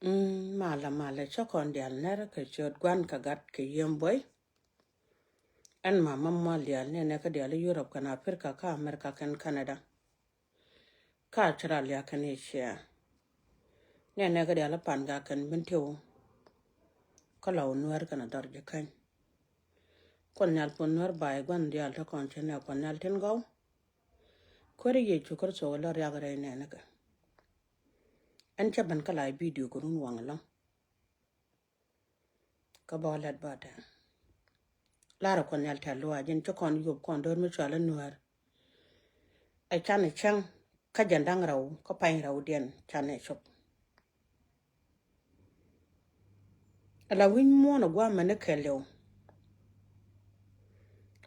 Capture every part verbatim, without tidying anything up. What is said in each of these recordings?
Mm, malɛ, malɛ, cä kɔn diaal nɛr kɛ ciöt Gua̱n kɛ Gat kɛ Yiëë Buɔy. Ɛn mama mual diaal, nɛnɛ kä diaal Europe kɛnɛ Africa kä America kɛnɛ Canada kä Australia kɛnɛ Asia. Nɛnɛ kä diaal Pangak kɛnɛ Bentiu kä Lɔw Nuäär kɛnɛ Dhɔr Jikäny. Kuoth Nhial, Kuoth Nuäär Bay, Gua̱n diaal te kɔn, cɛ nɛ Kuoth Nhial tin gɔw. Kuäär Yecu Kritho kɛ lɔ riak rɛy nɛnɛ kɛ. Ɛn cä ben kä la video kɛ run waŋ ɛlɔ̱ŋ. Kä bä lɛt bä tɛn. Lar Kuoth Nhial tɛ̈th lɔaac, jɛn ci kɔn yop kɔn do̱r mi cɔal i̱ Nuäär. Ɛ canɛ cäŋ kä jɛn da̱ŋ rɛw kä pany rɛwdiɛn canɛ cop. Ala wi̱c muɔ̱ɔ̱n ɛ gua̱a̱th mɛn ni kɛɛliw.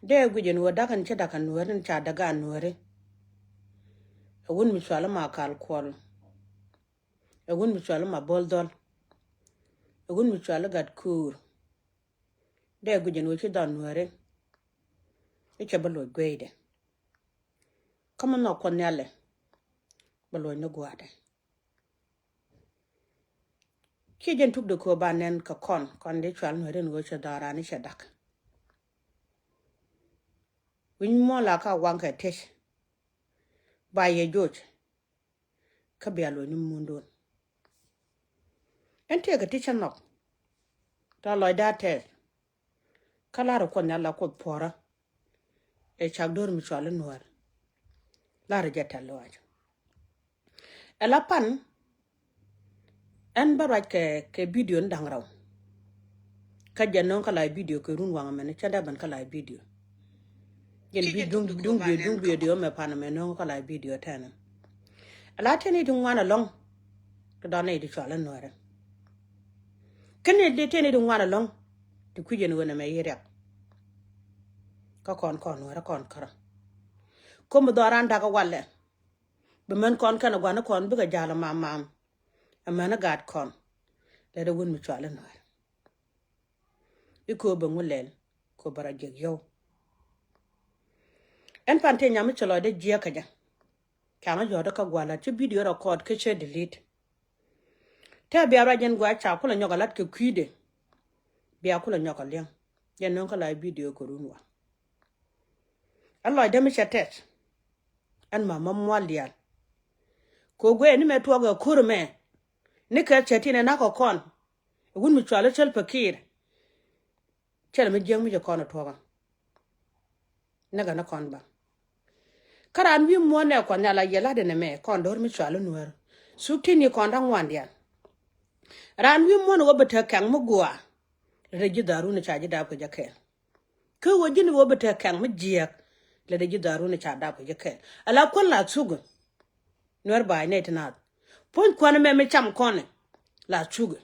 Dee guic ɛn ɣöö da̱k ɛn ci da̱k ɛ Nuääri, ɛn ca da̱k a Nuääri. Ɛ wut mi cɔal i̱ Makal Kuɔl. Ɛ wut mi cɔal i̱ Mabol Dhɔl. Ɛ wut mi cɔal i̱ Gat Kuur. Dee guic ɛn ɣöö ci dhɔn Nuääri i̱ cɛ bä loc gueydɛ. Kä mi nhɔk Kuɔth Nhial ɛ bä loc ni gua̱a̱thdɛ. Ci jɛn tuk de köö ba nɛn kɛ kɔn, kɔn dee cɔal Nuääri ɛn ɣöö cɛ dhɔran i̱ cɛ da̱k. Wi̱c muɔ̱ɔ̱n la ka waŋ kɛ tec. Ba yɛ joc. Kä bia luɔ̱c ni mundun. Ɛn tëëkɛ ti cä nhɔk. Tɔ lɔcdä tɛth. Kä la̱rä Kuoth Nhial la Kuoth puɔ̱rä. Ɛ cak do̱r mi cɔal i̱ Nuäär. La̱rä jɛ tɛ̈th lɔaac. Ɛ la pan. Ɛn bä ruac kɛ, kɛ video ni da̱ŋ rɛw. Kä jɛ nöŋ kä la video kɛ run waŋ mɛn cä dee ben kä la video. Jɛn bi duŋ, duŋ bi, duŋ bi di ɔmɛ pan mɛ nöŋ kä la video tɛnɛ. Ala tɛn i̱ di ŋuan ɛlɔ̱ŋ. Ti dɔn i̱ di cɔal i̱ Nuäärɛ. Kɛn i̱ di tɛn i̱ di ŋuan ɛlɔ̱ŋ. Ti kui̱c ɛn ɣöö nɛmɛ i̱ riak. Kä kɔn kɔn Nuäärɛ kɔn kärä. Komi dhɔran da̱k ɛ walɛ. Bi män kɔn kɛn ɛ gua̱n kɔn bikɛ ja̱l ɛ mam mam. Ɛ män ɛ gaat kɔn. Lɛ dee wut mi cɔal i̱ Nuäär. I̱ köö bɛ ŋu lɛl, köö bɛ rɔ jiɛk yɔw. Ɛn pan tëë nyam mi ci lɔcdä jiɛk kɛ jɛ. Ka̱ŋ jɔ̱ɔ̱tdä kä gua̱a̱th la ci video record kä cɛ delete. Tɛ bia ruac jɛn gua̱a̱th ca kulɛ nyɔk a lat kɛ kui̱dɛ. Bia kulɛ nyɔk a liɛŋ. Jɛn nöŋ kä la video kɛ run wa. Ɛn lɔcdä mi cɛ tɛth. Ɛn mama mual diaal. Kɛ guɛ ni mɛ tuɔk ɛ kur mɛ. Ni kɛ cɛ tin ɛ nak kɛ kɔn. Wut mi cɔal i̱ Salva Kiir. Cɛl mi jiäk mi ci kɔn ɛ tuɔkä. Näkɛ ni kɔn ba. Kä raan wi̱i̱ muɔ̱ɔ̱n nɛ Kuɔth Nhial a yɛ la̱tdɛ nɛmɛ kɔn do̱r mi cɔal i̱ Nuäär. Thuk tin i̱ kɔn da̱ŋ ŋuan diaal. Raan wi̱i̱ muɔ̱ɔ̱n ɣöö bi te kɛŋ mi gua̱a̱. Lɛ te ji̱ dharun ca ji̱ dap kɛ jɛ kɛɛl. Kä ɣöö ji̱n ɣöö bi te kɛŋ mi jiääk. Lɛ te ji̱ dharun ca dap kɛ jɛ kɛɛl. Ala kuän la thuk. Nuɛr ba̱a̱c nɛy ti naath. Puɔ̱ny kuän ɛmɛ mi cam kɔn ɛ. La thukɛ.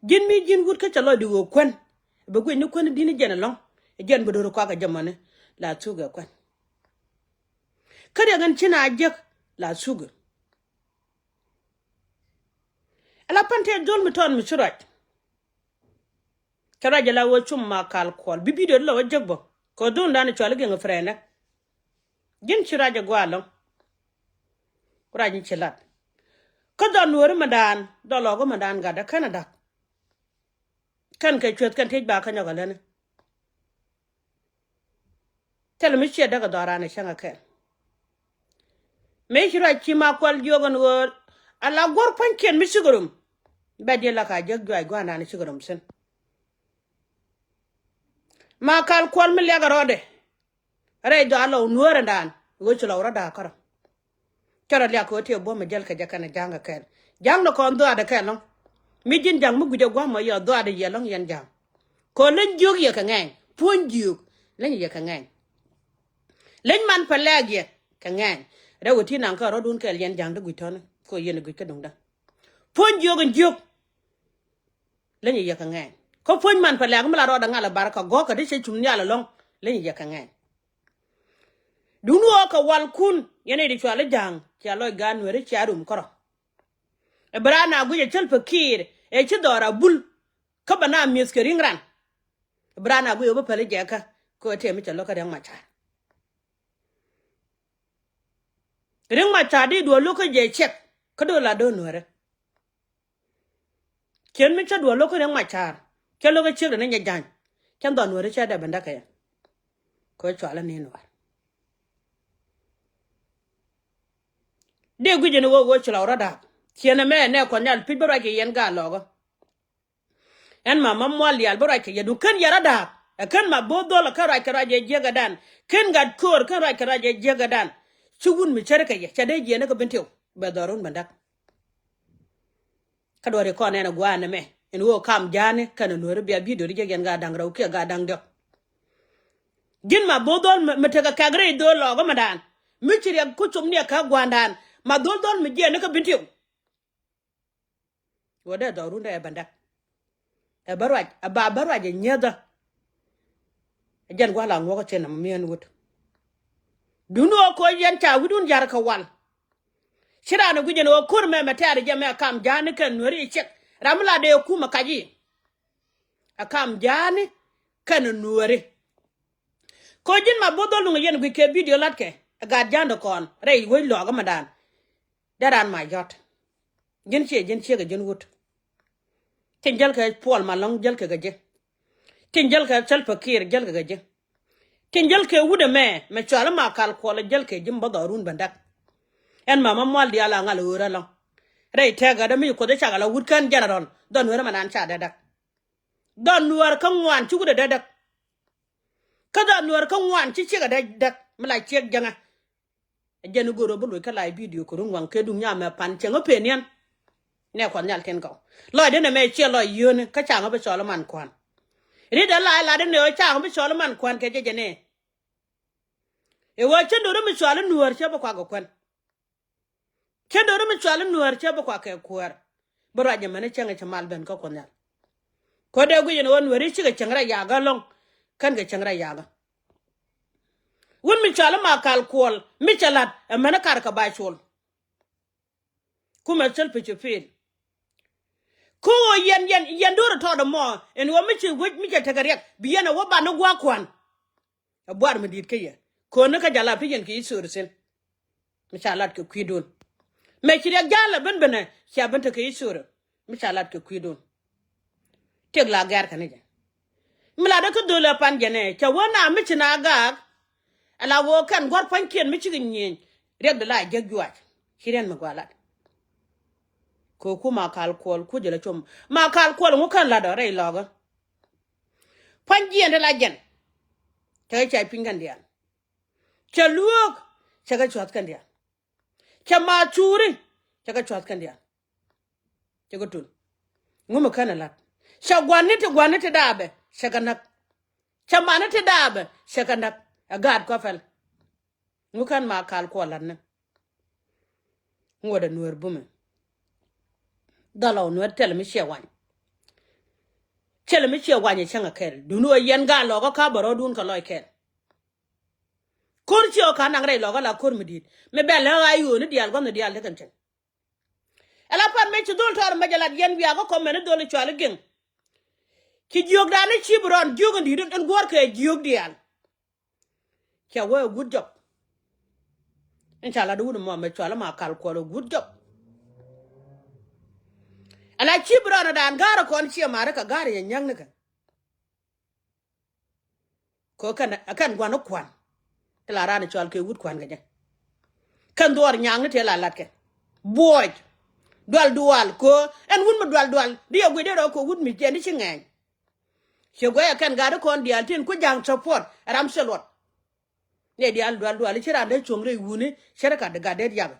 Ji̱n mi ji̱n wut kä cɛ lɔcdɛ ɣöö kuän. Bɛ guic ni kuän di̱n jɛn ɛlɔ̱ŋ. Ɛ jɛn bɛ do̱r kɔakɛ jɛ mäni. La thukɛ kuän. Kä riɛk ɛn ci na jiäk. La thukɛ. Ala pan tëë jol mi tɔɔn mi ci ruac. Cɛ ruac ala wä cum Makal Kuɔl. Bi video di la wä jek bä. Kɛ dhundan cɔal i̱ Geŋ Frɛndä. Ji̱n ci ruac ɛ gua̱a̱ ɛlɔ̱ŋ. Ruac in ci lat. Kä dhɔn Nuääri mɛndan, dhɔn lɔɔk mɛndan gatdä kɛn a da̱k. Kɛn kɛ cueth kɛn tëc ba kä nyɔk a läni. Thilɛ mi ciɛ däk a dhɔran ɛ cäŋ a kɛn. Mëë ci ruac ci Makal Kuɔl jiök ɛn ɣöö ala guɔ̱r pua̱nykiɛn mi cikɛ rom. Bɛ diɛ la ka jiäk juac gua̱a̱rdan cikɛ rom thi̱n. Makal Kuɔl mi liak a rɔɔdɛ. Rɛy dhɔaar lɔw Nuäärändan ɣöö ci lɔw rɔ̱ da̱a̱k kärɔ̱. Cä rɔ liak kɛ ɣöö tëë buɔ̱m mi jäl kɛ jɛ kɛnɛ ja̱a̱ŋ kɛ kɛɛl. Ja̱a̱ŋ ni kɔn dhɔaadɛ kɛɛl lɔ̱ŋ. Mi ji̱n ja̱a̱ŋ mi gui̱cɛ gua̱a̱m ɔ yɛ dhɔaadɛ yɛ lɔ̱ŋ yɛn ja̱a̱ŋ. Kɛ ɣöö leny jiök yɛ kɛ ŋɛɛny. Puɔ̱ny jiök leny yɛ kɛ ŋɛɛny. Leny man pɛ lɛɛk yɛ kɛ ŋɛɛny. Rɛw ɛ ti naŋ kä rɔ̱dun kɛɛl yɛn ja̱a̱ŋ dee gui̱c tɔ̱ni kɛ ɣöö yɛn ɛ gui̱c kä duŋdä. Puɔ̱ny jiök in jiök. Leny yɛ kɛ ŋɛɛny. Kä puɔ̱ny man pɛ lɛɛk mi la rɔɔdɛ ŋa̱l ɛ bar kɛ gɔ̱kä dee cɛ cum nhial ɛlɔ̱ŋ. Leny yɛ kɛ ŋɛɛny. Duŋni ɣöö kɛ walkun yɛn i̱ di cual i̱ ja̱a̱ŋ cia lɔc gaat Nuääri cia rum kärɔ̱. Ɛ bi raan a guic ɛ Salva Kiir ɛ ci dhɔr a bul. Kä bɛ na mi̱eth kɛ ri̱ŋ ran. Ɛ bi raan a guic ɛ bi päl i̱ jɛ kä kɛ ɣöö tëë mi cɛ lo̱k kä Riɛk Macar. Riɛk Macar di duɔl lo̱k kä jɛ cɛk kä do̱l a do̱l Nuäärä. Ciɛn mi cä duɔl lo̱k kä Riɛk Macar. Cä lo̱k kä ciek rɛ ni nyɛ ja̱ny. Cä dhɔn Nuääri cä dee ben däk kɛ yɛ. Kɛ cual ni Nuäär. Dee guic ni wee wee ci lɔk rɔ da̱a̱k. Ciɛn ɛmɛ nɛ Kuɔth Nhial pi̱c bä ruac kɛ yɛn gaat lɔkä. Ɛn ma ma mual diaal bä ruac kɛ yɛ du kän yɛ rɔ da̱a̱k. Ɛ kän ma bo̱o̱th dhɔl ɛ kän ruac kɛ ruac ɛ jiäkädan. Kän gat köör kän ruac kɛ ruac ɛ jiäkädan. Ci wun mi cär kɛ yɛ cɛ dee jiɛn ni kä Bentiu bɛ dhɔrun bɛ däk. Kä duɔ̱ri kɔn ɛn a gua̱a̱n ɛmɛ ɛn ɣöö kam ja̱a̱ni kɛnɛ Nuääri bia bidio ri jɛ yɛn gaa da̱ŋ rɛw kiɛ gaa da̱ŋ diɔ̱k. Ji̱n ma bo̱o̱th dhɔl mi tekɛ kɛk rɛy dhöl lɔɔkä mi da̱a̱n mi ci riɛk ku com ni ɛ kä gua̱a̱ndan ma dho̱l dhɔl mi jiɛn ni kä Bentiu. Wä dee dhɔrun dee ɛ bändäk. Ɛ bä ruac ɛ ba bä ruac ɛ nyiäthä. Ɛ jɛn gua̱l a ŋuɔ̱k ɛ cin nɔmɔ mi̱en wut. Duni ɣöö koc yɛn ca wi̱dun ja̱r kɛ wal. Ci raan ɛ guic ɛn ɣöö ko̱r mɛmɛ tɛ̈r jɛ mɛ kam ja̱a̱ni kɛn Nuääri ɛ ciɛk. Ram mi la dee kum ɛ kac i̱. Ɛ kam ja̱a̱ni kɛn Nuääri. Koc ji̱n ma bo̱th dhɔl nuŋ ɛ yɛn guic kɛ bidio latkɛ ɛ gat ja̱a̱ndɛ kɔn rɛy wec lɔɔk ɛmɛ da̱a̱n. Dee raan ma yɔ̱t. Ji̱n ciɛ ji̱n ciek ɛ ji̱n wut. Tin jäl kɛ Puɔl Malɔ̱ŋ jäl kɛ kɛ ji̱. Tin jäl kɛ Salva Kiir jäl kɛ kɛ ji̱. Tin jäl kɛ wut ɛmɛ mɛ cual ma kal kuɔl jäl kɛ ji̱ mi bä dhɔrun bändäk. Ɛn ma ma mual diaal a ŋal ɣöör ɛlɔ̱ŋ. Rɛy tɛk gat ɛmi Kuoth ɛ cak ala wut kɛn general dhɔn Nuäär ɛmɛ naan ca dee däk. Dhɔn Nuäär kä ŋuan ci wut ɛ dee däk. Kä dhɔn Nuäär kä ŋuan ci ciek ɛ dee däk mi la ciek jäŋɛ. Ɛ jɛn i̱ go̱r ɣöö bi loc kä live video kɛ run waŋ kɛ duŋ nyamɛ pan cieŋ ɣä peniɛn. Nɛ Kuɔth Nhial tin kɔw lɔcdä nɛmɛ ciɛ lɔc yio̱o̱ni kä caŋ ɣä bi cɔl i̱ man kua̱n. Ri̱t ɛ la i̱ latdä nɛ ɣä caŋ ɣä bi cɔl i̱ man kua̱n kɛ jɛ jɛ nɛ. Ɛ ɣöö cä do̱ri mi cɔal i̱ Nuäär cä bi kuak kɛ kuän. Cä do̱ri mi cɔal i̱ Nuäär cä bi kuak kɛ kuäär. Bi ruac ɛmɛni cäŋ ɛ cɛ mal ben kä Kuɔth Nhial. Kä dee guic ɛn ɣöö Nuääri cikɛ cieŋ rɛy yakä ɛlɔ̱ŋ. Kän kɛ cieŋ rɛy yakä. Wut mi cɔal i̱ ma kal kuɔl mi cɛ la̱t ɛmɛni kar kɛ ba col. Kumɛ thil pi ci piil. Kä ɣöö yɛn yɛn yɛn do̱r ɛ tɔɔt ɛmɔ ɛn ɣöö mi ci wec mi cɛ tekɛ riɛk bi yɛn ɛ wä ban ni gua̱a̱k kua̱n. Ɛ buar mi di̱i̱t kä yɛ kööni kä jala pi yɛn kɛ i̱ thöör thi̱n. Mi ca lat kɛ kui̱dun. Mɛ ci riɛk ja̱a̱l ɛ ben benɛ cia ben tekɛ i̱ thöör. Mi ca lat kɛ kui̱dun. Tiek la gɛr kɛ ni jɛ. Mi la dee kä dhöl ɛ pan jɛ nɛ cɛ wä na mi ci na gaak. Ɛ la wä kɛn gua̱r pua̱nykiɛn mi cikɛ nyieny. Riɛk de la jek juac ci riɛn mi gua lat. Kɛ ku ma kal kuɔl ku jɛ la com ma kal kuɔl ŋu kɛn lat ɔ rɛy lɔkä. Pua̱ny jiɛn te la jɛn. Cɛ kɛ cay piny kɛn diaal. Cɛ luäk. Cɛ kɛ cua̱th kɛn diaal. Cɛ ma cuuri. Cɛ kɛ cua̱th kɛn diaal. Cɛ kɛ tul. Ŋu mi kɛn ɛ la̱t. Cɛ gua̱ni ti gua̱ni ti daabɛ cɛ kɛ näk. Cɛ mani ti daabɛ cɛ kɛ näk. Ɛ gaat kɔ pɛl. Ŋu kɛn ma kal kuɔ la̱t ni. Ŋuɔ̱t ɛ nueer bumɛ. Dhɔl ɔ nueer tɛl mi ciɛ wany. Cɛl mi ciɛ wany ɛ cäŋ ɛ kɛl duni ɣöö yɛn gaat lɔkä ka bɛ rɔɔdun kɛ lɔc kɛl. Ko̱r ciɛ ɣä ka̱n naŋ rɛy lɔkä la ko̱r mi di̱i̱t mi bɛ lɛ ɣa̱c ɣööni diaal gua̱thni diaal tekɛn cɛn. Ɛ la pan mëë ci dhol tɔɔr mɛ jɛ lat yɛn wiakä kɔmɛn i̱ dhol i̱ cual i̱ geŋ. Ci jiökdan i̱ cip rɔn jiök in di̱i̱t in guɔ̱ɔ̱r kɛ jiök diaal. Cɛ wee a good job. In ca lat wun mɔ mɛ cual ma kal kuɔl a good job. Ala cip rɔn dan ga̱r kɔn ciɛ mari kɛ ga̱r yɛ nyäŋ ni kɛ. Ko kɛn kɛn guan kuan. Ti la ran cual kɛ wut kuan kɛ jɛ. Kɛn dhuɔr nyaŋ ni ti la lat kɛ buɔc. Dual dual ko ɛn wun mi dual dual di yɛ guic dee rɔ ko wut mi jɛ ni ci ŋɛny. Ciɛ guɛcɛ kɛn gat kɔn diaal tin ku ja̱a̱ŋ support ɛ ram cɛ luɔt. Nɛ diaal dual dual i̱ ci raan dee cuɔ̱ŋ rɛy wuni cärɛ kat gat dee yakä.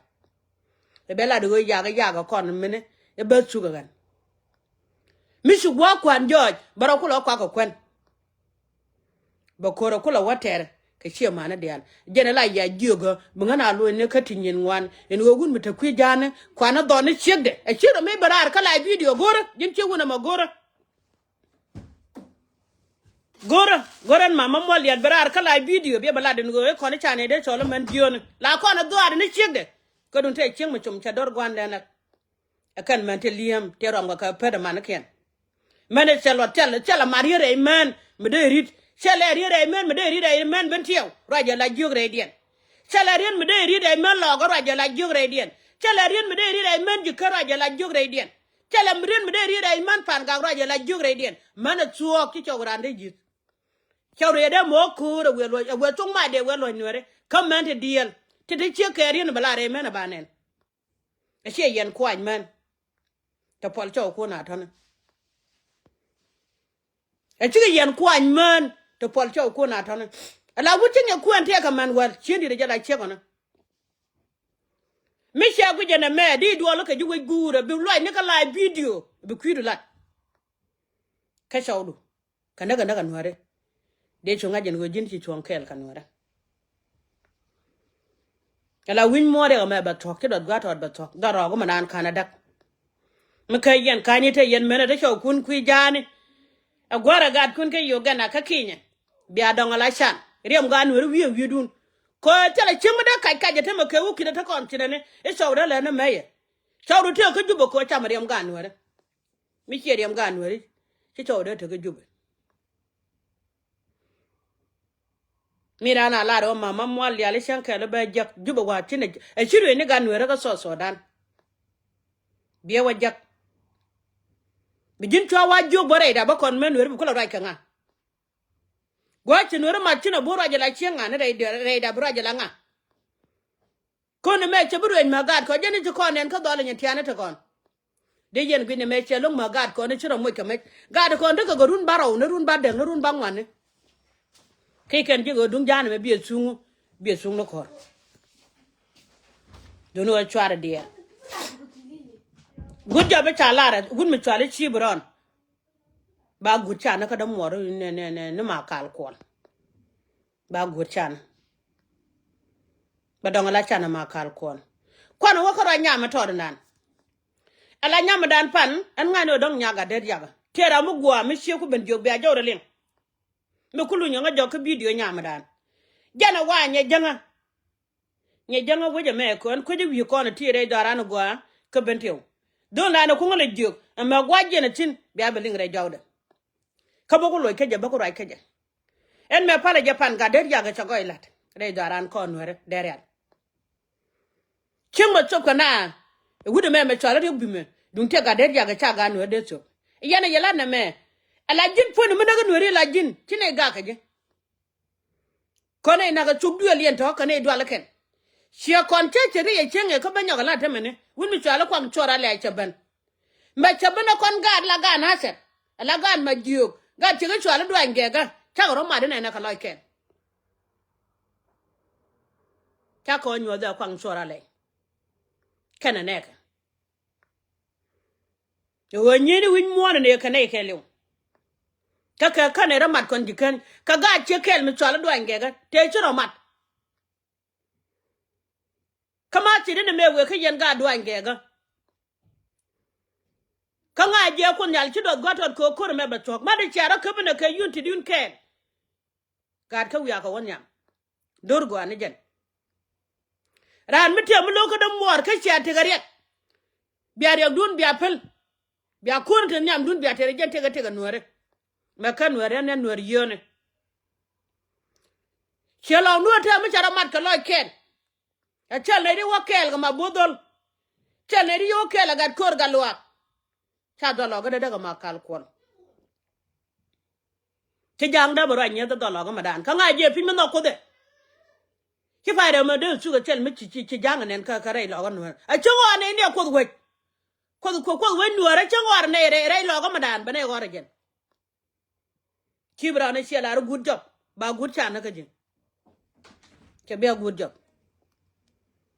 Ɛ bɛ lat ɣöö yakä yakä kɔn mini ɛ bäth cukɛ ɣän. Mi ci gua̱a̱k kua̱n jɔɔc bɛ rɔ kulɔ kuak kɛ kuän. Bɛ ko̱r ɛ kulɔ wä tɛr kɛ ciɛ mani diaal jɛn ɛ la ya jiökä bi ŋän a luɔ̱nyni kä ti nyin ŋuan ɛn ɣöö wun mi te kui̱ ja̱a̱ni kuan ɛ dhɔn ni ciekdɛ ɛ ci rɔ mi bɛ raar kä la bidio go̱rä ji̱n ciek wun ɛmɛ go̱rä. Go̱rä go̱rä ɛn mama muɔl yɛt bi raar kä la bidio biɛ bɛ lat ɛn ɣöö ɛ kɔn i̱ ca nɛy dee cɔl ɛmɛn jiööni la kɔn ɛ dhuaar ɛn i̱ ciekdɛ. Kä dun tëë cieŋ mi com cɛ do̱r gua̱ndɛn ɛ. Ɛ kɛn mɛn ti li̱em ti rɔm kɛ kɛ pet ɛ manikiɛn. Mɛn ɛ cɛ luɔt cɛl cɛl ɛ mat riet rɛy mɛn mi dee ri̱t cɛl ɛ riet rɛy mɛn mi dee ri̱t rɛy mɛn ben tiɛw ruacɛ la jiök rɛydiɛn. Cɛl ɛ riet mi dee ri̱t rɛy mɛn lɔɔkä ruacɛ la jiök rɛydiɛn. Cɛl ɛ riet mi dee ri̱t rɛy mɛn ji̱ kä ruacɛ la jiök rɛydiɛn. Cɛ lɛ mi riet mi dee riet ɛ imän pan gak ruac ɛ la jiök rɛydiɛn. Män ɛ thuɔɔk ci cɔk raan dee ji̱th. Cɔk rɛy dee mɔ ko̱o̱r ɛ wëë luɔc, ɛ wëë thok mac dee wëë luɔc nuɛri. Kä män ti diɛɛl. Ti ti ciek kɛ riet ni bɛ la rɛy män ɛ ba nɛn. Ɛ ciɛ yɛn kuany män. Tɛ puɔl cɔk kuɔn a tɔ̱ni. Ɛ cikɛ yɛn kuany män. Tɛ puɔl cɔk kuɔn a tɔ̱ni. Ɛ la wut ci ŋɛ kuɛn tëëkɛ män wäl. Cien di̱t ɛ jɛ la ciek ɔni. Mi cia guic ɛn ɛmɛ di duɔl kɛ ji̱ wec guurɛ bi luac ni kɛ la̱a̱c bidio bi kui̱du lat. Kä cɔwdu kɛ näk kɛ näk kɛ nuäri. Dee cu ŋa̱c ɛn ɣöö ji̱n ci cuɔ̱ŋ kɛɛl kɛ nuäri. Ala wi̱ny muɔ̱ɔ̱r yɛ kɛ mɛ bɛ thuɔ̱k ci dɔth gua̱a̱t tɔɔt bɛ thuɔ̱k dhɔr rɔɔk mɛ naan ka̱n adäk. Mi kä yɛn ka̱ny i̱ te yɛn menɛ te cɔwkun kui̱ ja̱a̱ni. Ɛ gua̱a̱r ɛ gaatkun kä Uganda kä Kenya. Bia dɔŋ ala can riɛm gaat nueeri wi̱i̱ wi̱i̱dun. Kɛ thilɛ cieŋ mi dee kac kac ɛ te mɛ kɛ wä ki̱n ɛ te kɔn cinɛ ni i̱ cɔwdä lɛ ni mɛyɛ. Cɔwdu tëë kä Jubɛ kɛ wä cam riɛm gaat nueeri. Mi ciɛ riɛm gaat nueeri ci cɔwdä te kä Jubɛ. Mi raan a lar ɣä mama mual lial i̱ cäŋ kɛl i̱ bɛ jiäk Jubɛ wa̱a̱ ci nɛ ɛ ci ruëëc ni gat nueeri kä South Sudan. Biɛ wä jiäk. Bi ji̱n cua wa jiök bä rɛyda bä kɔn mɛ nueeri bi kulɛ ruac kɛ ŋa. Gua̱a̱c ci nueeri mat ci nɛ bo̱o̱r ruac ila cieŋ ŋa ni rɛy rɛyda bi ruac ila ŋa. Kön ni mɛ cɛ bi ruëëc mɛ gaat kɔn jɛn ni ci kɔn nɛn kä dhɔl inyɛ tiani te kɔn. Dee yɛn gui̱n ni mɛ cɛ lo̱ŋ mɛ gaat kɔn ni ci rɔ moc kɛ mec gaat kɔn tekɛ kɛ run ba rɔw ni run ba däk ni run ba ŋuan ni. Kɛ kɛn ji̱ kɛ duŋ ja̱a̱n mɛ biɛ thuŋ biɛ thuŋ ni kɔr. Duni wä cuarɛ diɛɛr. Gut jɔp i̱ ca lar wut mi cual i̱ ci bi rɔn. Ba gut ca ni kä dämuɔr ni ni ni ni ma kal kuɔl. Ba guut can. Bɛ dɔŋ ala can ma kal kuɔn. Kuan wä kä rɔ nyam tɔɔt dan. Ala nyam dan pan ɛn ŋa̱n ni wä dɔŋ nyak a det yak. Tiɛɛr a mi guɔ mi cie ku ben jiök bia jɔw rɛ liŋ. Mi ku luny ŋä jɔk kä bidio nyam dan. Jɛn a wa nyɛ jäŋä. Nyɛ jäŋä wecɛ mɛ kɔn kuecä wi̱i̱ kɔn a tiɛɛr rɛy dhɔran a guɔ kä ben tiɛw. Dhon dan a kuŋä lɛ jiök ɛmɛ gua̱c jɛn a thi̱n bia bɛ liŋ rɛy jɔwdɛ. Kä bä ku loc kä jɛ bä ku ruac kä jɛ. Ɛn mɛ palä jɛ pan gat der yak cɛ gɔy lat rɛy dhɔran kɔn nuɛrɛ der yal. Cieŋ mɛ thop kɛ na wut ɛmɛ mɛ cɔal riok bimɛ duŋ tiɛ gat der yak ca gat nuɛrɛ der thop. Yɛn ɛ yɛ lat nɛ mɛ ɛ la ji̱n puɔ̱n mi näk nuɛri la ji̱n ci nɛ gak kɛ jɛ. Kɔn ɛ nak ɛ thuk duël yɛn tɔ̱ kɛn ɛ dual kɛn. Ciɛ kɔn cä cɛ ri yɛ cieŋ ɛ kä bä nyɔk ɛ la temɛ ni wun mi cual ɛ kuak cuɔr alɛ cɛ ben. Mɛ cɛ ben ɛ kɔn gaat la gaat nathɛr ɛ la gaat ma jiöök gaat cɛ kä cual ɛ duany gɛɛkä cakɛ rɔ mat inɛnɛ kɛ lɔc kɛn. Cakɔ nyuɔth ɛ kuak cuɔr alɛ kɛn ɛ nɛɛkɛ. Ɣöö nyieni wi̱c muɔ̱ɔ̱n ni kɛ nɛy kɛɛliw. Kä kɛ kän ɛ rɔ mat kɔn ji̱ kän kä gaat ciek kɛɛl mi cual i̱ duany gɛkä tëë ci rɔ mat. Kä ma thi̱n ni mëë wëë kä yɛn gaat duany gɛkä. Kä ŋa̱c jiɛɛk kun nhial ci duɔth gua̱t tɔt kɛ ɣöö ko̱r ɛmɛ bɛ thuɔ̱k mat i̱ cia rɔ käp inɛ kɛ yun ti diun kɛɛl. Gaat kä wiakä wä nhiam. Do̱r gɔaa ni jɛn. Raan mi tiɛm mi lo̱k kä dämuɔɔr kä cia tekɛ riɛk. Bia riɛkdun bia päl. Bia ko̱n te nhiamdun bia tekɛ jɛn tekɛ tekɛ nuääri. Mɛ kä nuääri ɛn ɛn nuäär yio̱o̱ni. Ciɛ lɔŋdun tɛm mi ca rɔ mat kɛ lɔc kɛɛl. Ɛ cɛl nɛy di wä kɛɛl kɛ ma bo̱o̱th dhol. Cɛl nɛy di wä kɛɛl ɛ gat ko̱r gat luaak. Ca dhɔl lɔkä dee däk ɛ ma kal kuɔl. Ci ja̱a̱ŋ dämɛ ruac nyieth dhɔl lɔkä mɛ daan kä ŋa̱c jɛ piny mi nhɔk kuoth ɛ. Ci pay rɛw mɛ dee thuk ɛ thil mi ci ci ja̱a̱ŋ ɛ nɛn kä rɛy lɔkä nuäär ɛ ci ɣɔɔ nɛy ni ɛ kuoth wec. Kuoth kuoth kuoth wec nuäär ɛ ci ɣɔɔ nɛy rɛy lɔkä mɛ daan bɛ nɛy ɣɔr ɛ jɛn. Ci bi raan ɛ ciɛ lar i̱ good job ba good can ni kä ji̱. Cɛ bia good job.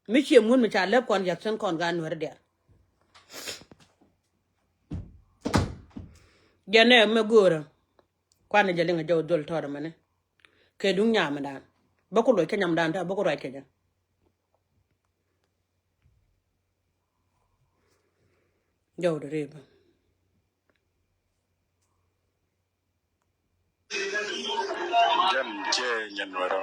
Mi ciɛ mun mi ca lɛp kɔn yath thin kɔn gan nuɛri diaal. Jɛn ɛ mɛ go̱o̱rä. Kuan jɛ liŋ jɛ wä dhol tɔɔt ɛmɛni. Kɛ duŋ nyam dan bä ku loc kä nyam dan ta bä ku ruac kɛ jɛ. Jɔw de ribä. Jɛn ciɛ nyɛ nuɛrɛ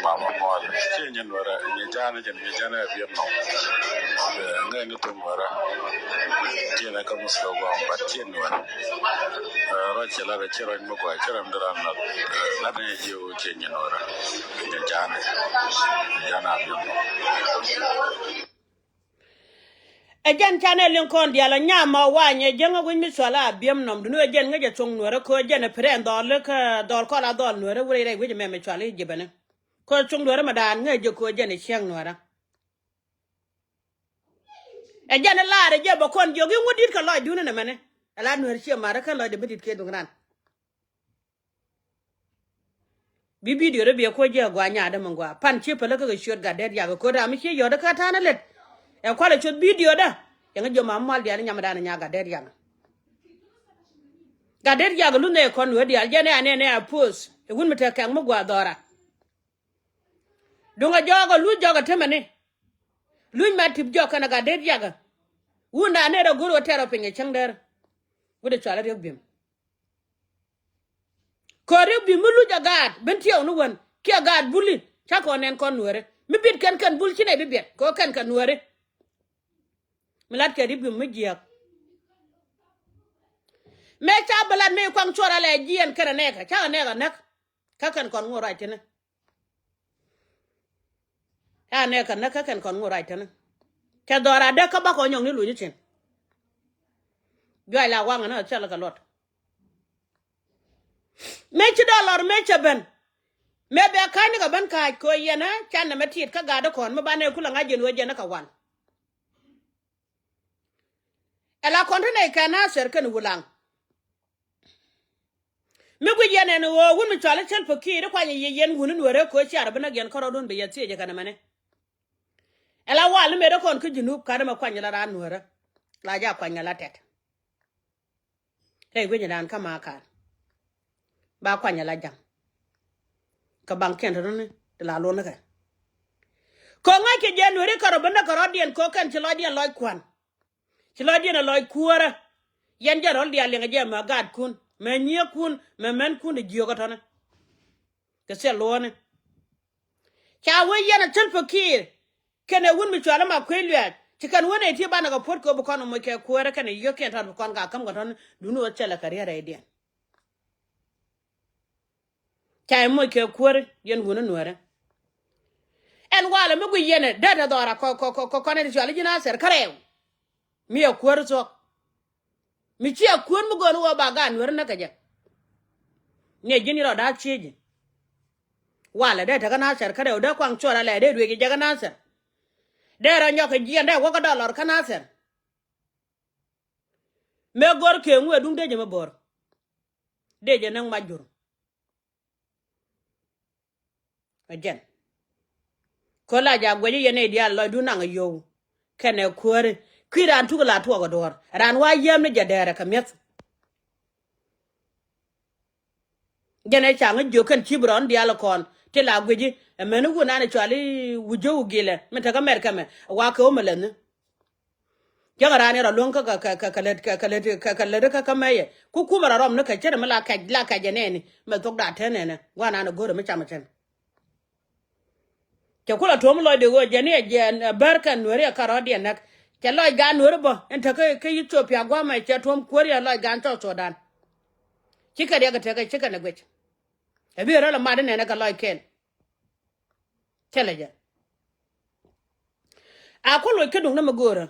mama muɔl ciɛ nyɛ nuɛrɛ nyɛ jaanɛ jɛn nyɛ jaanɛ a biɛn nɔ. Ŋɛ ni thum nuɛrɛ ciɛ nɛ kä muskɛ guam bat ciɛ nuɛrɛ. Ruac cɛ lat a ciɛ ruac mi guay ciɛ ram diran lat lat ni jiɛ wä ciɛ nyɛ nuɛrɛ nyɛ jaanɛ nyɛ jaanɛ a biɛn nɔ. Ɛ jɛn canɛ liŋ kɔn diaal ɛ nyam ma wany ɛ jäŋä wi̱c mi cual a biɛm nɔm duni ɛ jɛn ŋäc ɛ cuɔ̱ŋ nuɛrä kɛ ɛ jɛn ɛ pirɛ ɛn dhɔl kä dhɔl kɔn a dhɔl nuɛrä wurɛ rɛy wi̱c ɛmɛ mi cual i̱ jipɛni. Kɛ ɛ cuɔ̱ŋ nuɛrä mɛ daan ŋäc jɛ kɛ ɛ jɛn ɛ ciɛŋ nuɛrä. Ɛ jɛn ɛ laar ɛ jɛ bɛ kɔn jiök i̱ ŋut di̱t kɛ lɔcdun ɛn ɛmɛni. Ɛ la nuɛr ciɛ marä kän lɔcdɛ mi di̱t kɛ duŋ ran. Bi bidio dä biɛ kuɔ jiɛ gua nyadä mi gua pan ci pälä kä kɛ ciöt gat det yak kɛ ko̱t ram mi ci yɔt kä ta̱n a lät. Ɛ kualɛ cuth bidio dä. Yɛŋ jiɔ ma mual dial nyam dan nya gat det yak. Gat det yak lu nɛ kɔn wä dial jɛ nɛ anɛ nɛ a pos ɛ wun mi te kɛŋ mi gua dhɔra. Duŋ a jɔɔk a lu jɔɔk a temɛ ni. Luny ma tip jɔɔk kɛn a gat det yak. Wun da nɛ rɛ go̱r wä tɛr ɔ piny a cäŋ dɛr. Wut ɛ cual a riek bim. Kööri bi mi luc a gaat bin tiɛw ni wän kiɛ gaat buli. Ca kɔn nɛn kɔn nuääri mi bit kɛn kɛn bul ci nɛy bi biɛt kɛ ɣöö kɛn kɛ nuääri. Mi lat kɛ ri bi mi jiääk. Mëë ca bi lat mëë kuaŋ cuɔr alɛ jiɛn kɛn a nɛɛkä ca a nɛɛk a näk. Kä kɛn kɔn ŋot ruac tini. Ca nɛ kɛ näk kä kɛn kɔn ŋot ruac tɛni. Cɛ dhɔra däk kä bakɔ nyɔŋni luny cin. Juac la waŋ ni thil kɛ luɔt. Mëë ci dɔlɔr mëë cɛ ben. Mëë bɛ ka̱cni kɛ ben ka̱a̱c kɛ ɣöö yɛn ɛ can nɛmɛ tiit kä gatdä kɔn mi banɛ kulɛ ŋa̱c jɛn ɣöö jɛn ɛ kɛ wal. Ɛ la kɔn ti nɛy kɛ Nathir kɛn Wulaŋ. Mi guic yɛn ɛn ɣöö wun mi cɔal i̱ Salva Kiir i̱ kuany i̱ yiëë yɛn wun i̱ nueerä ko̱ ciaar bi näk yɛn kärɔɔdun bi yɛ thiec ɛ kɛn ɛmɛni. Ɛ la wal i̱ mëë dee kɔn kä Junub ka̱n ɛmɛ kuany la raan nueerä. La ja kuany ɛ la tɛt. Ɛ guic yɛn raan kä ma ka̱n. Ba kuany ɛ la ja̱ŋ. Kɛ baŋ kiɛn tɔ̱tɔ̱ni ti la luɔ̱n ni kɛ. Kɛ ŋa̱c kɛ jɛ nueeri kärɔ̱ bi näk kärɔ̱diɛn kɛ kɛn ci lɔcdiɛn lɔc kua̱n. Ci lɔcdiɛn ɛ lɔc kuäärä. Yɛn jɛ rɔ̱l diaal liɛŋɛ jɛ mɛ gaatkun mɛ nyiëëkun mɛ mänkun ɛ jiökä tɔ̱ni. Kɛ thil luɔ̱ɔ̱ni. Ca wee yɛn ɛ Salva Kiir kɛnɛ wun mi cuali ma kuec luɛɛc ci kɛn wun ɛ ti banɛ kɛ puɔ̱t kɛ bi kɔn ɛ moc kɛ kuäärä kɛnɛ yio̱kiɛn tɔ̱ni bi kɔn ka käm kɛ tɔ̱ni duni ɣöö thilɛ kɛ riɛt rɛydiɛn. Ca i̱ moc kɛ kuäär yɛn wun i̱ nuäärä. Ɛn walɛ mi guic yɛn ɛ dee tɛ dhɔra kɔ kɔ kɔ kɔn ɛ ti cuali ji̱ Nathir kä rɛw. Mi ɛ kuäär thuɔ̱k. Mi ci ɛ kuäär mi go̱o̱r ni wä ba gaat nuäärä näk kɛ jɛ. Ni ɛ ji̱n irɔ da̱a̱ thiec ji̱. Walɛ dee tekä Nathir kä dee wä dee kuaŋ cuɔr alɛ dee duëëc jɛ jɛ kä Nathir. Dee rɔ nyɔk kɛ jiɛn dee wä kä dɔlɔr kä Nathir. Mëë go̱r kee ŋuɛ duŋ dee jɛ mi bo̱r. Dee jɛ näk mac jur. Ɛ jɛn. Kä la ja guɛc i̱ yɛn nɛy diaal lɔcdu naŋ ɛ yio̱w. Kɛnɛ kuääri kui̱ raan tuk la tuɔɔk ɛ duɔ̱ɔ̱r raan wa yiääm ni jɛ dɛɛrɛ kɛ mi̱eth. Jɛn ɛ caŋ i̱ jiök kɛn cip rɔ̱n diaal ɛ kɔn ti la guic i̱ ɛ mɛn i̱ wun an ɛ cual i̱ wi̱c jiök wi̱c gilɛ mi tekä mɛr kɛmɛ ɛ wa kɛ ɣöö mɛ läthni. Cäŋ raan in rɔ luäŋ kä kä kä kä lät kä kä lät kä kä lät kä kä mɛyɛ ku kumɛ rɔ rɔm ni kɛ cärɛ mi la kɛc la kɛc ɛ nɛɛni mɛ thok da̱a̱ tɛn nɛnɛ gua̱n an ɛ go̱rɛ mi cam ɛ cɛn. Cɛ kulɛ tuɔ̱m lɔcdɛ ɣöö jɛn i̱ ɛ jɛn ɛ bär kɛn nueeri ɛ kärɔɔdiɛn näk cɛ lɔc gaan nueeri bä in te kä kä Ithiopia gua̱a̱mɛ cɛ tuɔ̱m kuäär yɛ lɔc gaan South Sudan. Cikɛ riɛk ɛ tekɛ cikɛ nɛ guic. Ɛ bi rɔl ɛ mat in nɛnɛ kɛ lɔc kɛn. Thilɛ jɛ. A kuɔl loc kä duŋ ni mi go̱o̱rä.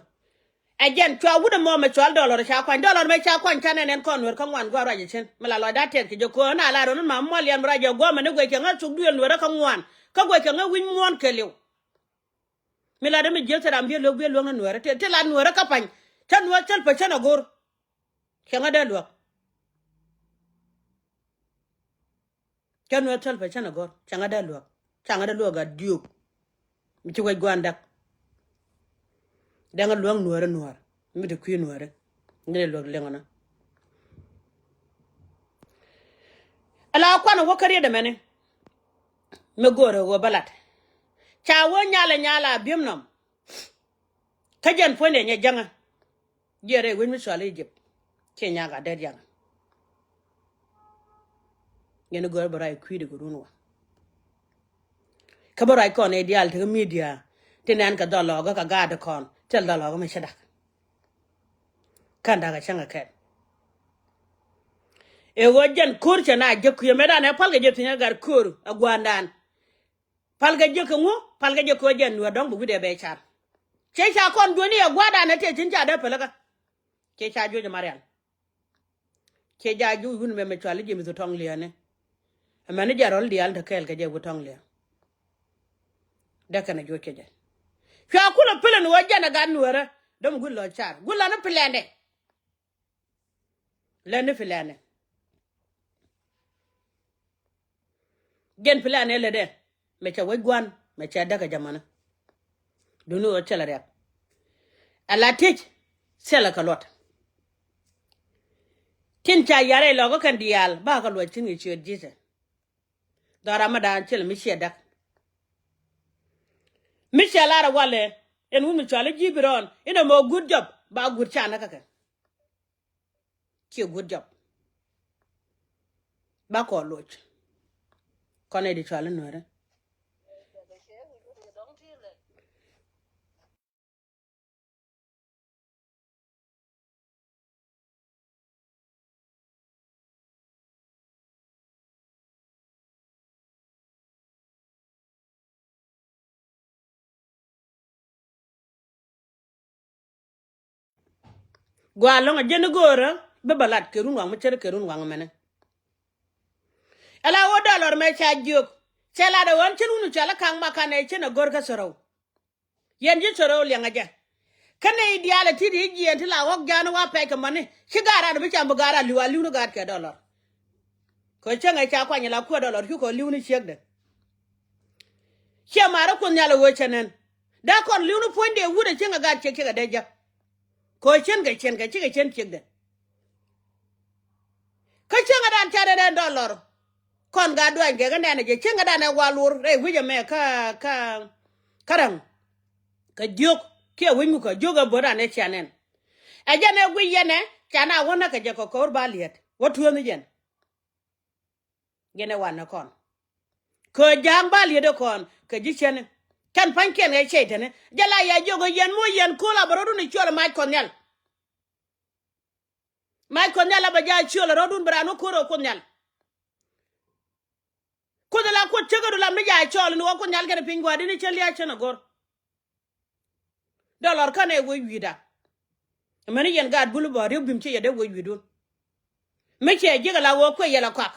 Ɛ jɛn cua wut ɛmɔ mɛ cual dɔlɔr ca kuany dɔlɔr mɛ ca kuany ca nɛn ɛn kɔn nuer kä ŋuan gua̱a̱r ruac ɛ cin mi la lɔcda tɛth kɛ jɛ ko̱o̱n a la rɔn in ma muɔl yɛn bi ruac jɛ gua̱a̱mɛ ni guɛc kɛ ŋä thuk duëël nuerä kä ŋuan kä guɛc kɛ ŋä wi̱ny muɔ̱ɔ̱n kɛ liw. Mi la dee mi jiäk thil ram biɛ luek biɛ luäŋ ni nuerä ti ti la nuerä kä pany. Cä nuer thil pä cän a go̱r. Cɛ ŋä dee luäk. Cä nuɛ thäl pɛ cä nɛ gɔ̱r cɛ ŋä dee luäk. Ca ŋä dee luäk a diöök. Mi ci wec gua̱a̱n däk. Dee ŋä luäk nuäärä nuäär mi ti kui̱ nuäärä. Ŋä dee luäk liŋ ɔnä. Ala kuan wä kä riet ɛmɛni. Mi go̱o̱rä wä bä lat. Ca wä nyalɛ nyal a bi̱em nɔm. Kä jɛn puɔ̱nydɛ nyɛ jäŋä. Jiɛ rɛy wec mi cual Egypt. Ciɛ nyak a dɛt yaŋ. Yɛn i̱ gör bä ruac kui̱dɛ kɛ run wa. Kä bä ruac kɔn i̱ diaal tekä media. Ti nɛn kɛ dhɔl lɔɔkä kɛ gaat kɔn thil dhɔl lɔɔkä mi cä dak. Kän dak a cäŋ kɛ kɛn. Ëë ɣöö jɛn ko̱r cɛ na jek kui̱ ɛmɛ dan ɛ pal kɛ jɛ thi̱n ɛ gat ko̱r ɛ gua̱a̱ndan. Pal kɛ jek kɛ ŋu pal kɛ jek kɛ ɣöö jɛn nuäär dɔ̱ŋ bi wi̱cdɛ bɛ car. Cɛ ca kɔn juɔ̱ni ɛ gua̱a̱r danɛ tëë tin ca dee pälikä. Cɛ ca juɔ̱c ɛ Marial. Cɛ ja juɔ̱c wun mɛ mɛ cuali James Tɔŋ Liani. Ɛmɛni jɛ rɔl diaal te kɛɛl kɛ jɛ wut Tɔŋ Liani. Dee kɛn ɛ juɔ̱c kɛ jɛ. Cua kulɛ pil ɛn ɣöö jɛn ɛ gat nuäärä. Däm guil lɔ car. Guil lɔ ni plan dɛ. Lɛn ni plan dɛ. Jɛn plan ɛ lätdɛ mɛ cɛ wec gua̱n mɛ cɛ däk ɛ jamäni. Duni ɣöö thilɛ riɛk. Ala tiec thilɛ kɛ luɔt. Tin ca yar ɛ lɔkä kɛn diaal bakɛ luɔc tin kɛ ciöt Ji̱thɛ. Dhɔra mi da̱a̱n thilɛ mi ciɛ däk. Mi cɛ lar ɛ walɛ ɛn wun mi cuali ji̱ bi rɔɔn inɛ mɔ good job ba good canɛ kä kɛ. Ciɛ good job. Ba kɔn loc. Kɔn ɛ di cuali nuäärä. Gua lɔŋ a jɛn i̱ go̱o̱rä bi bä lat kɛ run waŋ mi cär kɛ run waŋ mɛnɛ. Ala wä dɔlɔr mɛ ca jiök cɛ lat ɛ ɣän cin wun cɔal i̱ ka̱ŋ ma kan ɛ cin a go̱r kä thorou. Yɛn ji̱ thorou liɛŋ a jɛ kä nɛy diaal ɛ ti̱t i̱ jiɛɛn ti la ɣɔ̱k ja̱a̱n wa pɛc kɛ mäni ci gaat ran bi cam bi gaat ran li̱w a li̱w ni gaat kɛ dɔlɔr. Kɛ cäŋ ɛ ca kuany la kuɛ dɔlɔr cukɛ li̱wni ciekdɛ. Ciɛ ma̱a̱ri Kuoth Nhial ɛ ɣöö cɛ nɛn. Dee kɔn li̱wni puɔ̱nydɛ wut ɛ cieŋ ɛ gaat ciek ciek ɛ dee jäk. Kɛ ɣöö cienkɛ cienkɛ cikɛ cien ciekdɛ. Kä cieŋädan ca dee dee dɔlɔr. Kɔn gaat duany gɛk in nɛn ɛ jɛ cieŋädan ɛ wal wur rɛy wi̱c ɛmɛ kä kä kä räŋ. Kɛ jiök kiɛ wi̱c mi kɛ jiök ɛ bo̱o̱ran ɛ cia nɛn. Ɛ jɛn ɛ guic yɛn ɛ ca na wä näk kɛ jɛ kɛ ko̱r ba liɛt wä tueŋ yɛn. Yɛn ɛ wanɛ kɔn. Kɛ ja̱a̱ŋ ba liet ɛ kɔn kɛ ji̱ cäni. Kɛn pa̱nykiɛn ɛ cɛy tɛni jɛ la ya jiök ɛ yɛn moc yɛn ko̱l a bɛ rɔ̱dun ɛ ciöl ɛ mac Kuɔth Nhial. Mac Kuɔth Nhial a bɛ ja̱a̱ ciöl ɛ rɔ̱dun bɛ raan wä ko̱r ɛ Kuoth Nhial. Kuoth ɛ la Kuoth cäkädu lam ni ja̱a̱ cɔɔl ni wä Kuoth Nhial kɛn ɛ piny gua̱a̱r in i̱ cä lia̱a̱ cän ɛ go̱r. Dɔlɔr känɛ wec wi̱i̱da. Amäni yɛn gaat bul bä riek bim ci yɛ dee wec wi̱i̱dun. Mi cɛ ji̱k ala ɣöö kuɛ yɛl a kɔak.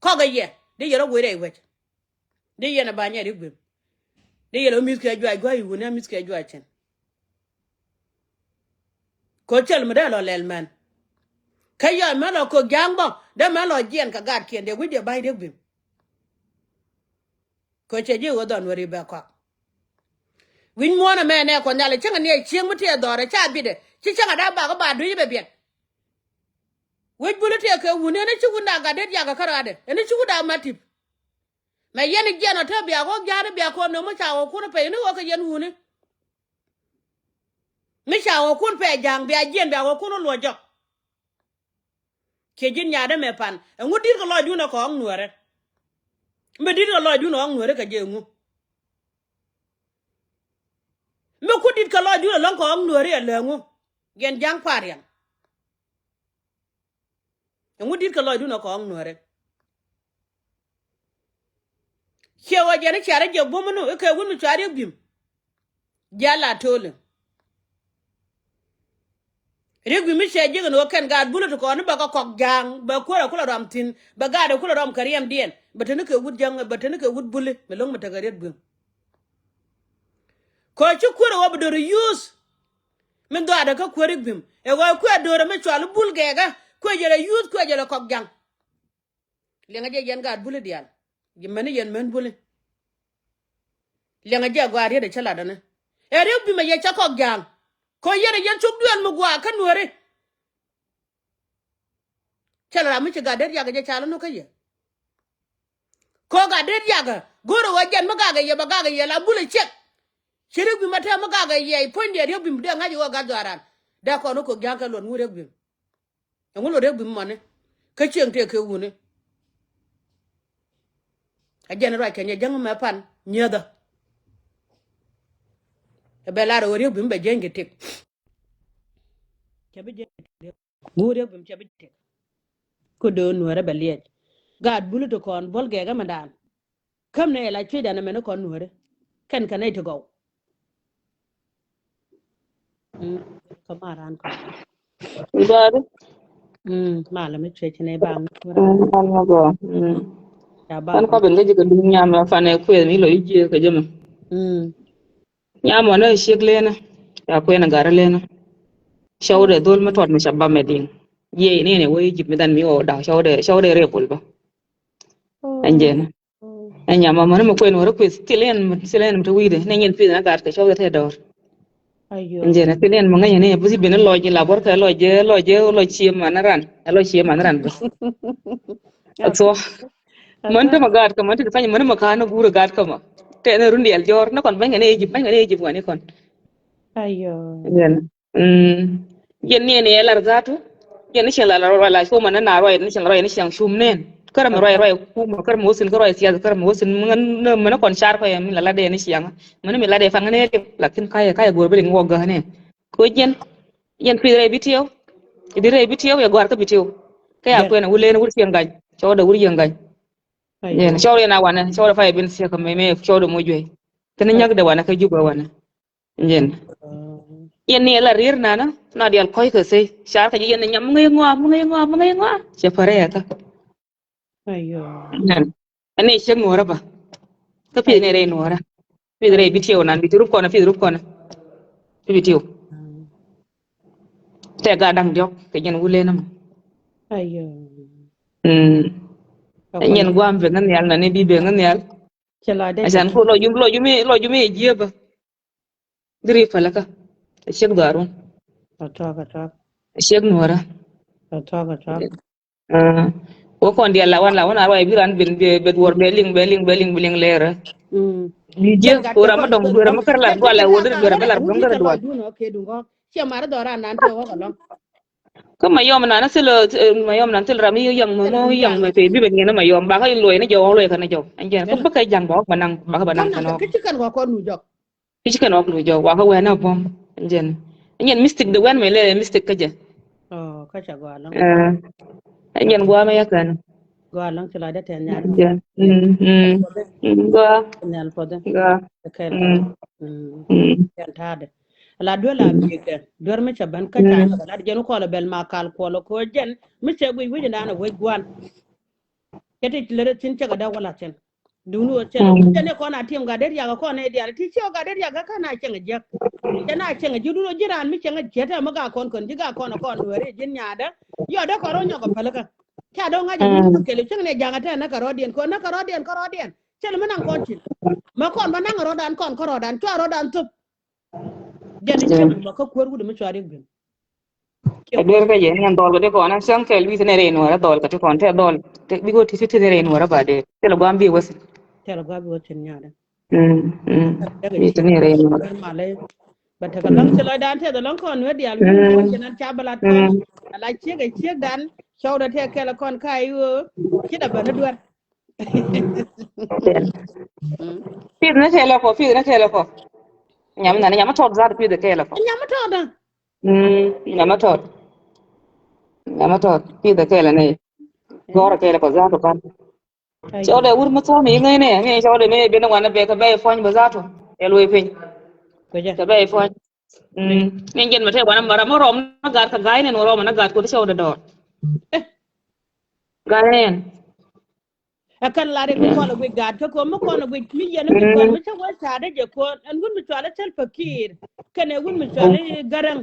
Kɔk ɛ yɛ dee yɛl a wec rɛy wec. Dee yɛn a ba nyɛ riek bim. Dee yɛl a mi̱th kɛ juac gua̱a̱c wuni a mi̱th kɛ juac cin. Kɛ cäl mi dee lɔ lɛl män. Kä yɔc män lɔ kök ja̱a̱ŋ bä dee män lɔ jiɛn kɛ gaatkiɛn dee wi̱c dee ba̱ny riek bim. Kɛ cɛ ji̱ ɣöö dhɔn weri bɛ kɔak. Wi̱c muɔ̱ɔ̱n ɛmɛ nɛ Kuɔth Nhial cäŋɛ ni ɛ cieŋ mi tëë dhɔrɛ ca bitdɛ ci cäŋɛ da̱a̱ bakä ba dui̱c bɛ biɛt. Wec buli tëë kɛ wuni ɛn ci wunda gat det yakä käraadɛ ɛn ci wunda mat tip. Mɛ yɛn jiɛn ɔ te bia ɣɔk ja̱a̱n bia kɔn nöm mi ca ɣɔkun pɛy ni ɣɔk kɛ yɛn wuni. Mi ca ɣɔkun pɛy ja̱a̱ŋ bia jiɛn bia ɣɔkun luɔc jɔk. Ciɛ ji̱n nyaatdä mɛ pan ɛŋu di̱t kɛ lɔcdun ɛ kɛ ɣɔ̱ŋ nuäärä. Mi di̱t kɛ lɔcdun ɛ ɣɔ̱ŋ nuäärä kɛ jɛ ɛŋu. Mi ku di̱t kɛ lɔcdun ɛ lɔ̱ŋ kɛ ɣɔ̱ŋ nuäärä ɛ lɛ ɛŋu. Yɛn ja̱ŋ pa̱a̱r yɛn. Ɛŋu di̱t kɛ lɔcdun ɛ kɛ ɣɔ̱ŋ nuäärä. Ciɛ ɣɔ̱ jɛn i̱ cia rɔ jiɛk buɔ̱m inɔ i̱ kɛ wut mi cua riek bi̱m. Jial a to̱o̱li. Riek bi̱m mi cɛ ji̱k ɛn ɣöö kɛn gaat buli ti kɔn i̱ bɛ kɛ kɔk ja̱a̱ŋ bɛ kuäärɛ kulɛ rɔm thi̱n bɛ gaatdɛ kulɛ rɔm kɛ riɛmdiɛn bɛ teni kɛ wut jäŋ bɛ teni kɛ wut buli mi lo̱ŋ mi tekɛ riek bi̱m. Kɛ ɣöö ci kuäärɛ ɣöö bi do̱ri yuuth. Min dhɔaadɛ kä kuäär riek bi̱m ɛ ɣöö kuɛ do̱rɛ mi cual i̱ bul gɛɛkä kuɛ jɛlɛ yuuth kuɛ jɛlɛ kɔk ja̱ŋ. Liɛŋɛ jɛ yɛn gaat buli diaal. Ji̱ mäni yɛn män buli. Liɛŋɛ jɛ gɔaa riet ɛ cä latdäni. Ɛ riek bi̱mɛ yɛ cä kɔk ja̱a̱ŋ. Kɔ yɛn ɛ yɛn cuk duel mi gua̱a̱ kä nuääri. Cä la ram mi ci gat det yakä jɛ ca lä no̱kä yɛ. Kɔ gat det yakä go̱rɛ wä jɛn mi gakɛ yɛ bɛ gakɛ yɛ la buli ciɛk. Ci riek bi̱mɛ tɛm mi gakɛ yɛ puɔ̱nydiɛ riek bi̱m dee ŋa̱c iwä gat dhɔaaran. Dee kɔn i̱ kok ja̱a̱ŋ kɛ luɔt ŋut riek bi̱m. Ɛŋu lɔ riek bi̱m mani kä cieŋ tëë kɛ wuni. A jɛn ruac kɛ nyɛ jäŋ mɛ pan nyiethä. Ɛ bɛ lar ɛ ɣöö riek bi̱m bɛ jiɛny kɛ tëk. Cɛ bi jiɛny kɛ tëk. Ŋu riek bi̱m cɛ bi jiɛny tëk. Kä do̱o̱n nuäärä bɛ liɛc gaat buli ti kɔn buɔ̱l gɛɛkä mɛ daan. Käm nɛ ɛ la cuecdan ɛmɛn i̱ kɔn nuääri kɛn kɛ nɛy ti gɔw. Mm. Kä ma ran kɔ. Gɔri. Mm, malɛ mi cuɛ ci nɛ ba mi kura. Mm, an ma gɔ. Mm. Ya ba. Kan kɔ ben kä jikɛ duŋ nyam la fanɛ kuɛ mi lɔ ijiɛ kɛ jɛ mɛ. Mm. Nyam wanɛ ciek lenɛ. Ya kuɛ na gar lenɛ. Cɔwdɛ dhol mi tɔt mi ca ba mɛ diŋ. Yɛ ni ni wä Egypt mi dan mi wä da̱ŋ cɔwdɛ, cɔwdɛ rɛ bul ba. Oh. Ɛn jɛn. Oh. Ɛn nyam ma mani mi kuɛn wä rɛ kueth thil ɛn, thil ɛn mi te wi̱i̱dɛ ni nyɛn pi̱th na gat kɛ cɔwdɛ te dɔr. Ayo. Ɛn jɛn thil ɛn mi ŋäc ni bi thil ben lɔc la bɔr kɛ lɔc jɛ, lɔc jɛ, lɔc cie man ran. Lɔc cie man ran bä. Athuɔ. Man te ma gat kä man te pany man ma kan gur gat kä ma. Te na run dial jɔr na kɔn bany kɛ ni Egypt, bany kɛ ni Egypt wani kɔn. Ayo. Yɛn. Mm. Yɛn ni ni lar zatu. Yɛn ni cin la la la shuma na na rɔy ni cin rɔy ni cin shum nen. Kara mi rɔy rɔy kuma kara mi wasin kara rɔy siyasa kara mi wasin mɛn mɛn kɔn shar kɔ yɛn mi la la de ni cin. Mɛn mi la de fang ne lakin kaya kaya gor bi ngwa ga ne. Ko yɛn yɛn pi re bitio. Di re bitio ya gor ka bitio. Kaya ko na wulen wur cin gany. Cɔwdɛ wur yɛn gany. Yɛn cɔwdɛ na wane cɔwdɛ fa bin siya ka me me cɔwdɛ mo jwe. Kene nyak de wane ka juba wane. Yɛn. Yɛn ni la rir nana na dial kɔy kɛ sey car kɛ yɛn nyam ŋɛy ŋɔa ŋɛy ŋɔa ŋɛy ŋɔa. Cɛ pare ya ka. Ayo. Yɛn. Ɛn ni cek nuɔrɛ ba. Ka pieth ni rɛy nuɔrɛ. Pieth rɛy bitio nan biti rup kɔnɛ pieth rup kɔnɛ. Bitio. Tɛ ga daŋ diɔk kɛ yɛn wule na ma. Ayo. Mm. Yɛn guam ben ŋa nial na ni bi ben ŋa nial. Cɛ la de. Asan ko lɔ yum lɔ yum lɔ yum jieba. Diri palaka. Cek darun. Atok atok. Cek nuɔrɛ. Atok atok. Wä kɔn dial la wan la wan a rɔy bi ran ben be duɔr be liŋ be liŋ be liŋ be liŋ lɛrɛ. Bi jiɛ ko ram dɔŋ duɔr ma kar la dual la wä diri duɔr be la dɔŋ kar dual. Kä ma yɔm nan thil, ma yɔm nan thil ram yi yɔŋ ma mɔ yɔŋ ma pe bi ben ŋiɛn ma yɔm ba ka loy ni jɔw loy ka ni jɔw. An jɛn kä bä ka jaŋ ba wä ba naŋ ba ka ba naŋ ka nɔ. Kici kɛn wä kɔn nu jɔk. Kici kɛn wä kɔn nu jɔk wa ka wɛ na bom. An jɛn an jɛn mistik de wɛn mɛ lɛ mistik kä jɛ. Oh, kä ca gɔa lɔŋ. An jɛn gɔa mɛ ya kɛn. Gɔaa lɔŋ ci lɔcdä tɛth nyal. Gɔaa. Nyal puɔth. Kɛn ta̱a̱dɛ. Ala duel a biekdɛ duer mi cɛ ben kä ca nyɔk ala jɛn kɔl bɛl ma kal kuɔl ko jɛn mi cɛ guic wi̱c indan a wec guan. Kɛ ti lere thin cɛ kɛ dee wala thin. Duŋni wä cɛ lɛ wi̱c jɛn ni kɔn a tim gat dee riak kɔn ni dial ti ciɛ gat dee riak kä na cɛŋ jiäk. Cɛ na cɛŋ jiäk duŋni wä ji̱ raan mi cɛŋ jiäk tɛ mi gak kɔn kɔn ji̱ gak kɔn kɔn nuɛri ji̱n nyaadä. Yɔ dee kɔn rɔ nyɔk a päl kä. Ca dɔ̱ŋ ŋa̱c a wi̱i̱ kɛl cäŋ ni ja̱ŋ a tɛn näk kärɔɔdiɛn kɛ näk kärɔɔdiɛn kärɔɔdiɛn. Cä lɛ mi naŋ kɔn cin. Ma kɔn ba naŋ rɔɔdan kɔn kärɔɔdan cua rɔɔdan thop. Jɛn ni cä ma kä kuäär wut mi cua riɛk bi̱n. Ɛ duer kä jɛ ni ɛn dhɔl kɛ ti kɔn ɛn cäŋ kɛl wi̱i̱ thin ɛ rɛy nuɔrä dhɔl kɛ ti kɔn tɛ dhɔl. Bi go̱ ti ti thin ɛ rɛy nuɔrä ba dee. Thilɛ gua̱a̱m bi wä thin. Thilɛ gua̱a̱m bi wä thin nyaadä. Bi thin ɛ rɛy nuɔrä. Bä tekɛ lɔ̱ŋ ci lɔcdan tɛth lɔ̱ŋ kɔn nuet diaal wi̱i̱ kɔn ci nan ca bä lat kɔn. Ala ciek ɛ ciekdan cɔwdɛ tɛk kɛl kɔn ka i̱ ɣöö ci dap bä ni duer. Pith ni kɛl kɔ, pith ni kɛl kɔ. Nyam nani nyam tɔt zat pith kɛl kɔ. Nyam tɔt da. Nyam tɔt. Nyam tɔt pith kɛl ni. Gɔr kɛl kɔ zat kan. Cɔwdɛ wur mi thuɔ̱k mi ŋäcnɛ mi cɔwdɛ mi ben wanɛ bɛ kɛ bɛ i̱ puɔ̱ny bä zatu. Ɛ luɔi piny. Kɛ bɛ i̱ puɔ̱ny. Ni jɛn mɛ tɛ wanɛ mara mi rɔm na gat kɛ ga̱a̱c nɛn wä rɔm na gat kuoth cɔwdɛ dɔɔr. Ga̱a̱c nɛn. Ɛ kɛn lar i̱ mi kɔn ɛ guic gat kä ko̱ mi kɔn ɛ guic mi yɛn mi kɔn mi cä wä ca̱a̱dä jɛ ko̱ ɛn wun mi cual i̱ thil pakir. Kɛn ɛ wun mi cual i̱ gäräŋ.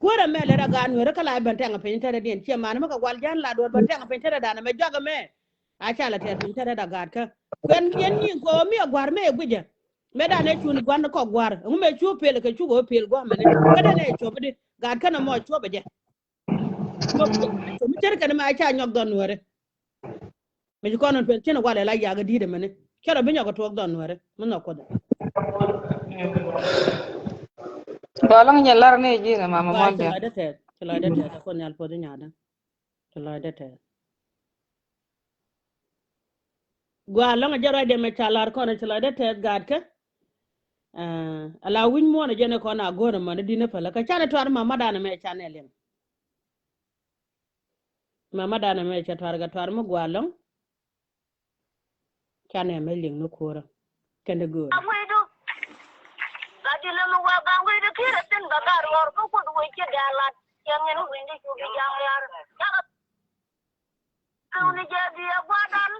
Kuäärä mɛ lɛ rɔ gaat nueerä kä la ben tɛŋ piny tɛrɛ diɛn ciɛ man mi kɛ gual jɛn la duɔl ben tɛŋ piny tɛrɛ danɛ mɛ jɔak mɛ. A ca la tɛr piny tɛrɛ da gaat kä kuɛn yɛn nyiŋ kɔ mi a gua̱r mɛ guicɛ. Mɛ danɛ cun gua̱n kɔ gua̱r ŋu mɛ cu pel kɛ cuk ɣä pel gua̱ mɛni kä danɛ cuɔp di gaat kä nɛ mɔ cuɔp jɛ. Cuɔp mi tɛrɛ kɛn mɛ a ca nyɔk dhɔn nueerä. Mi ci kɔn in tuɛn cin walɛ la yak di̱i̱t ɛmɛni cɛ rɔ bi nyɔk kɛ tuɔɔk dhɔn nuɛri mi nhɔk kuoth. Gɔl lɔŋ nyɛ lar ni ji̱ nɛ mama muɔn diɛ. Ci lɔcdä tɛth, ci lɔcdä tɛth a kuoth nhial puɔth inyadä. Ci lɔcdä tɛth. Gɔl lɔŋ a jɛ ruacdɛ mɛ ca lar kɔn ci lɔcdä tɛth gaatkä. Ala wi̱ny muɔn a jɛn ɛ kɔn a go̱o̱r ɛmɔni di̱n ɛ päl kä canɛ tuar mama danɛ mɛ canɛ liŋ. Mama danɛ mɛ cɛ tuar kɛ tuar mi gua̱a̱ lɔ̱ŋ. Canɛ mɛ liŋ ni ko̱rä kɛn di göörä. Ka gat ɣɔr kä Kuoth wec ci dɛ̈ɛ̈l lat, cɛ ŋi̱n wi̱ny di cu bi jaŋ riar. Cakɛ ɣän ni jɛ biɛ gua̱dan.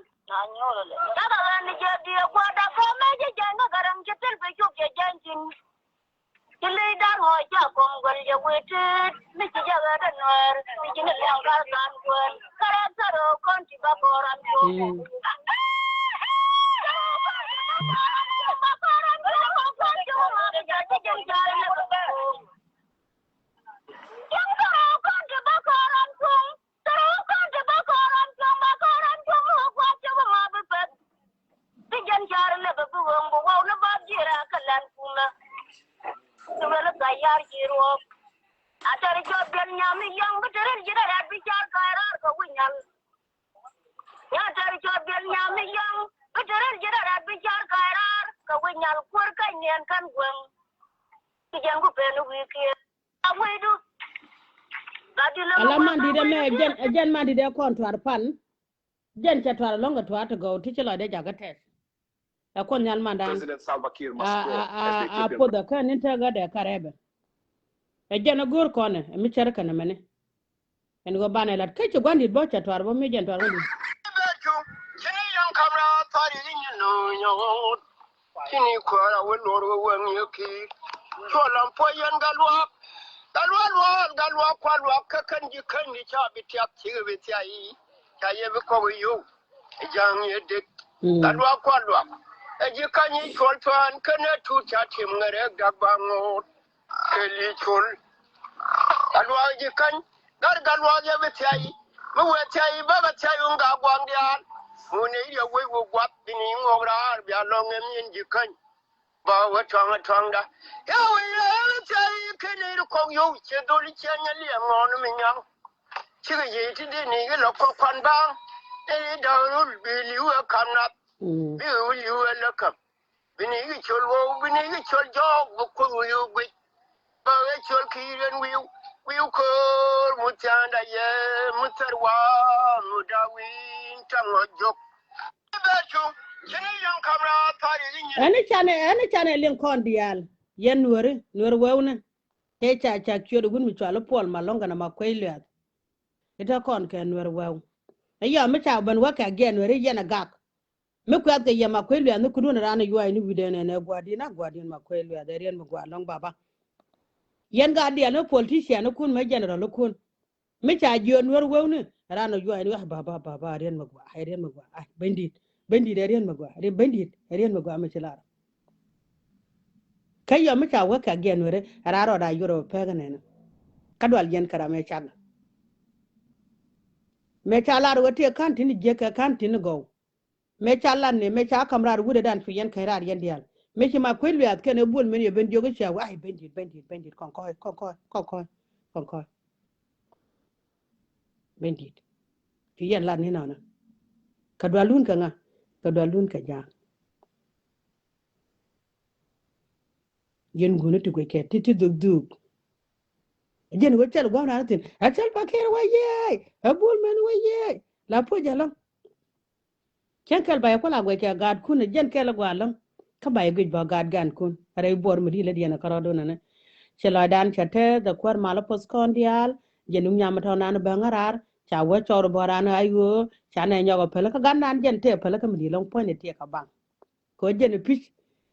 Cakɛ ɣän ni jɛ biɛ gua̱dan. Kɛ mɛ ci jɛn ni Garaŋ ci thil bi cuk cɛ jɛn cin. Ci ley dan ɣɔɔ ca kɔm gɔl jɛ wee tet. Mi ci jɛ ɣɛ dɛ nuɛɛr. Mi ci ni liɛŋ kar kan kuɛn. Kɛrɛ kɛrɛ kɔn ti ba kɔran cuɔm. Atɛr cɔp biɛl nyam i̱ yɔ̱ŋ bi te ril ji̱ rɛ̈t bi car ka̱a̱c raar kɛ wi̱c nyal. Nya tɛr cɔp biɛl nyam i̱ yɔ̱ŋ bi te ril ji̱ rɛ̈t bi car ka̱a̱c raar kɛ wi̱c nyal kuäär käc niɛn kän guäŋ. Ti jɛn ku pen wi̱i̱ kiɛɛr. A wecdu. Ala man dit ɛmɛ, ɛ jɛn, ɛ jɛn man dit ɛ kɔn tuar pan. Jɛn cɛ tuar ɛlɔ̱ŋ kɛ tuar ti gɔw ti ci lɔcdɛ jakä tɛth. Ɛ Kuoth Nhial mandan. President Salva Kiir must go, a, a, as the a, a Ethiopian puɔth ɛ kɛn in tekɛ dɛ kɛ rɛpɛ. Ɛ jɛn ɛ go̱o̱r kɔnɛ ɛ mi cär kɛn ɛmɛni. Ɛn ɣöö banɛ lat kä ci gua̱n dit bä cɛ tuar bä mi jɛn tuar bä dit. Bɛ cu ci ni yɛn kam raar thar yi nyin nööny ɛ ɣöö Cini kuäär a wä luɔr wä wä ŋi̱i̱ ki̱i̱r. Cuɔl lam puɔ̱c yɛn Gatluak. Gatluak luɔɔl, Gatluak kua̱r luak kä kän ji̱ käny ni ca bi tiak cikɛ bi thiac i̱. Ca yɛ bi kɔk i̱ yio̱w. I̱ ja̱a̱ŋ yɛ dek. Mm. Gatluak kua̱r luak. Ɛ ji̱ käny i̱ cuɔl thua̱a̱n kän ɛ tuut ca tim ŋärɛ dak ba ŋoot. Kɛ li̱i̱ col. Gatluak ji̱ käny. Gat Gatluak yɛ bi thia̱y. Mi wee thia̱y bä bä thia̱y wun Gatluak diaal. Ŋun ɛ yɛ wec wä guath bi ni ŋuɔk raar bia lɔŋ ɛ min ji̱ käny. Bä wä tuaŋ ɛ tuaŋda. Yɛ wec yɛ bi thia̱y kɛn ɛ kɔk yio̱w ciɛ dhol ciɛ nyɛ liɛ ŋɔɔn mi nyaŋ. Cikɛ yiëë ti dee ni kɛ lɔ kɔk kuan baaŋ. Ɛ däärul bi li̱w ɛ kam nath. Mm. Bi wä li̱w ɛ lä käm. Bini i̱ col wä, bini i̱ col jɔɔk, bä Kuoth wi̱i̱ guic. Bä i̱ col ki̱i̱r ɛn wi̱i̱, wi̱i̱ ko̱o̱r, mu thia̱a̱ŋda yɛ, mu thär wa, mu da̱wi̱i̱n, ta̱ŋ ɔ jok. Bɛ cu, cini yäŋ ka̱m raar thar i̱ nyin. Ɛn i̱ canɛ, ɛn i̱ canɛ liŋ kɔn diaal. Yɛn nuääri, nuäär wewni. Tëë ca, ca ciöt i̱ wut mi cɔal i̱ Puɔl Malɔŋ kɛnɛ Makuei Luɛth. I̱ te kɔn kɛ nuäär wew. I̱ yɔ mi ca ben wä kɛ giɛn nuääri yɛn ɛ gak. Mi kuɛth kɛ yɛ Makuei Luɛth ni kudun raan ɛ yuay ni wi̱dɛn ɛn ɛ gua̱di̱n a gua̱di̱n Makuei Luɛth ɛ riɛn mi gua̱ lɔ̱ŋ baba. Yɛn gaat diaal ni politician ni kun mɛ general ni kun. Mi ca jiöön nuer wewni raan ɛ yuay ni ah baba baba ɛ riɛn mi gua̱ ɛ riɛn mi gua̱ ah bendit bendit ɛ riɛn mi gua̱ ɛ riɛn bendit ɛ riɛn mi gua̱ mi ci lar. Kä yɔ mi ca wek kɛ giɛn nueri ɛ raan rɔɔd a yuɔr ɛ pek nɛn. Kä dual yɛn kɛ ram ɛ cak. Mɛ ca lar wä tëë ka̱n tin jiäk kɛ ka̱n tin gɔw. Mëë ca lat ni, mëë ca ka̱m raar wutdɛ dan cu yɛn keny raar yɛn diaal. Mëë ci Makuei Luɛth kɛnɛ Buɔl Mɛn yɛ ben jiök i̱ cia wä, ai, bendit, bendit, bendit, kɔn kɔc, kɔn kɔc, kɔn kɔc, kɔn kɔc. Bendit. Cu yɛn lat ni nɔnɔ. Kɛ dual lun kɛ ŋa? Kɛ dual lun kɛ ja̱a̱ŋ. Yɛn guuni ti guic kɛ ti ti dhuk dhuk. Jɛn wä cɛl gua̱a̱m raan thi̱n. A cɛl pa kɛɛr wä yee. A Buɔl Mɛn wä yee. La puɔc jɛ lɔ̱ŋ. Cäŋ kɛl ba yɛ kual a guɛc kɛ gaatkun, jɛn kɛl a gɔaa ɛlɔ̱ŋ. Kä ba yɛ guic bä gaat gaatkun rɛy buɔr mi di̱i̱t lätdiɛn ɛ kärɔɔdun ɛnɛ. Cɛ lɔcdan cɛ tɛth ɛ kuäär mal a poth kɔn diaal. Jɛn nuŋ nyam tɔ̱ nan bäŋ a raar ca wä cɔɔr bä raan a ɣöö ca nɛ nyɔk ɛ päl kä gatdan jɛn tëë päl kä mi di̱i̱t ɛlɔ̱ŋ puɔ̱nydɛ tiɛɛk kɛ baŋ. Kɛ ɣöö jɛn ɛ pi̱c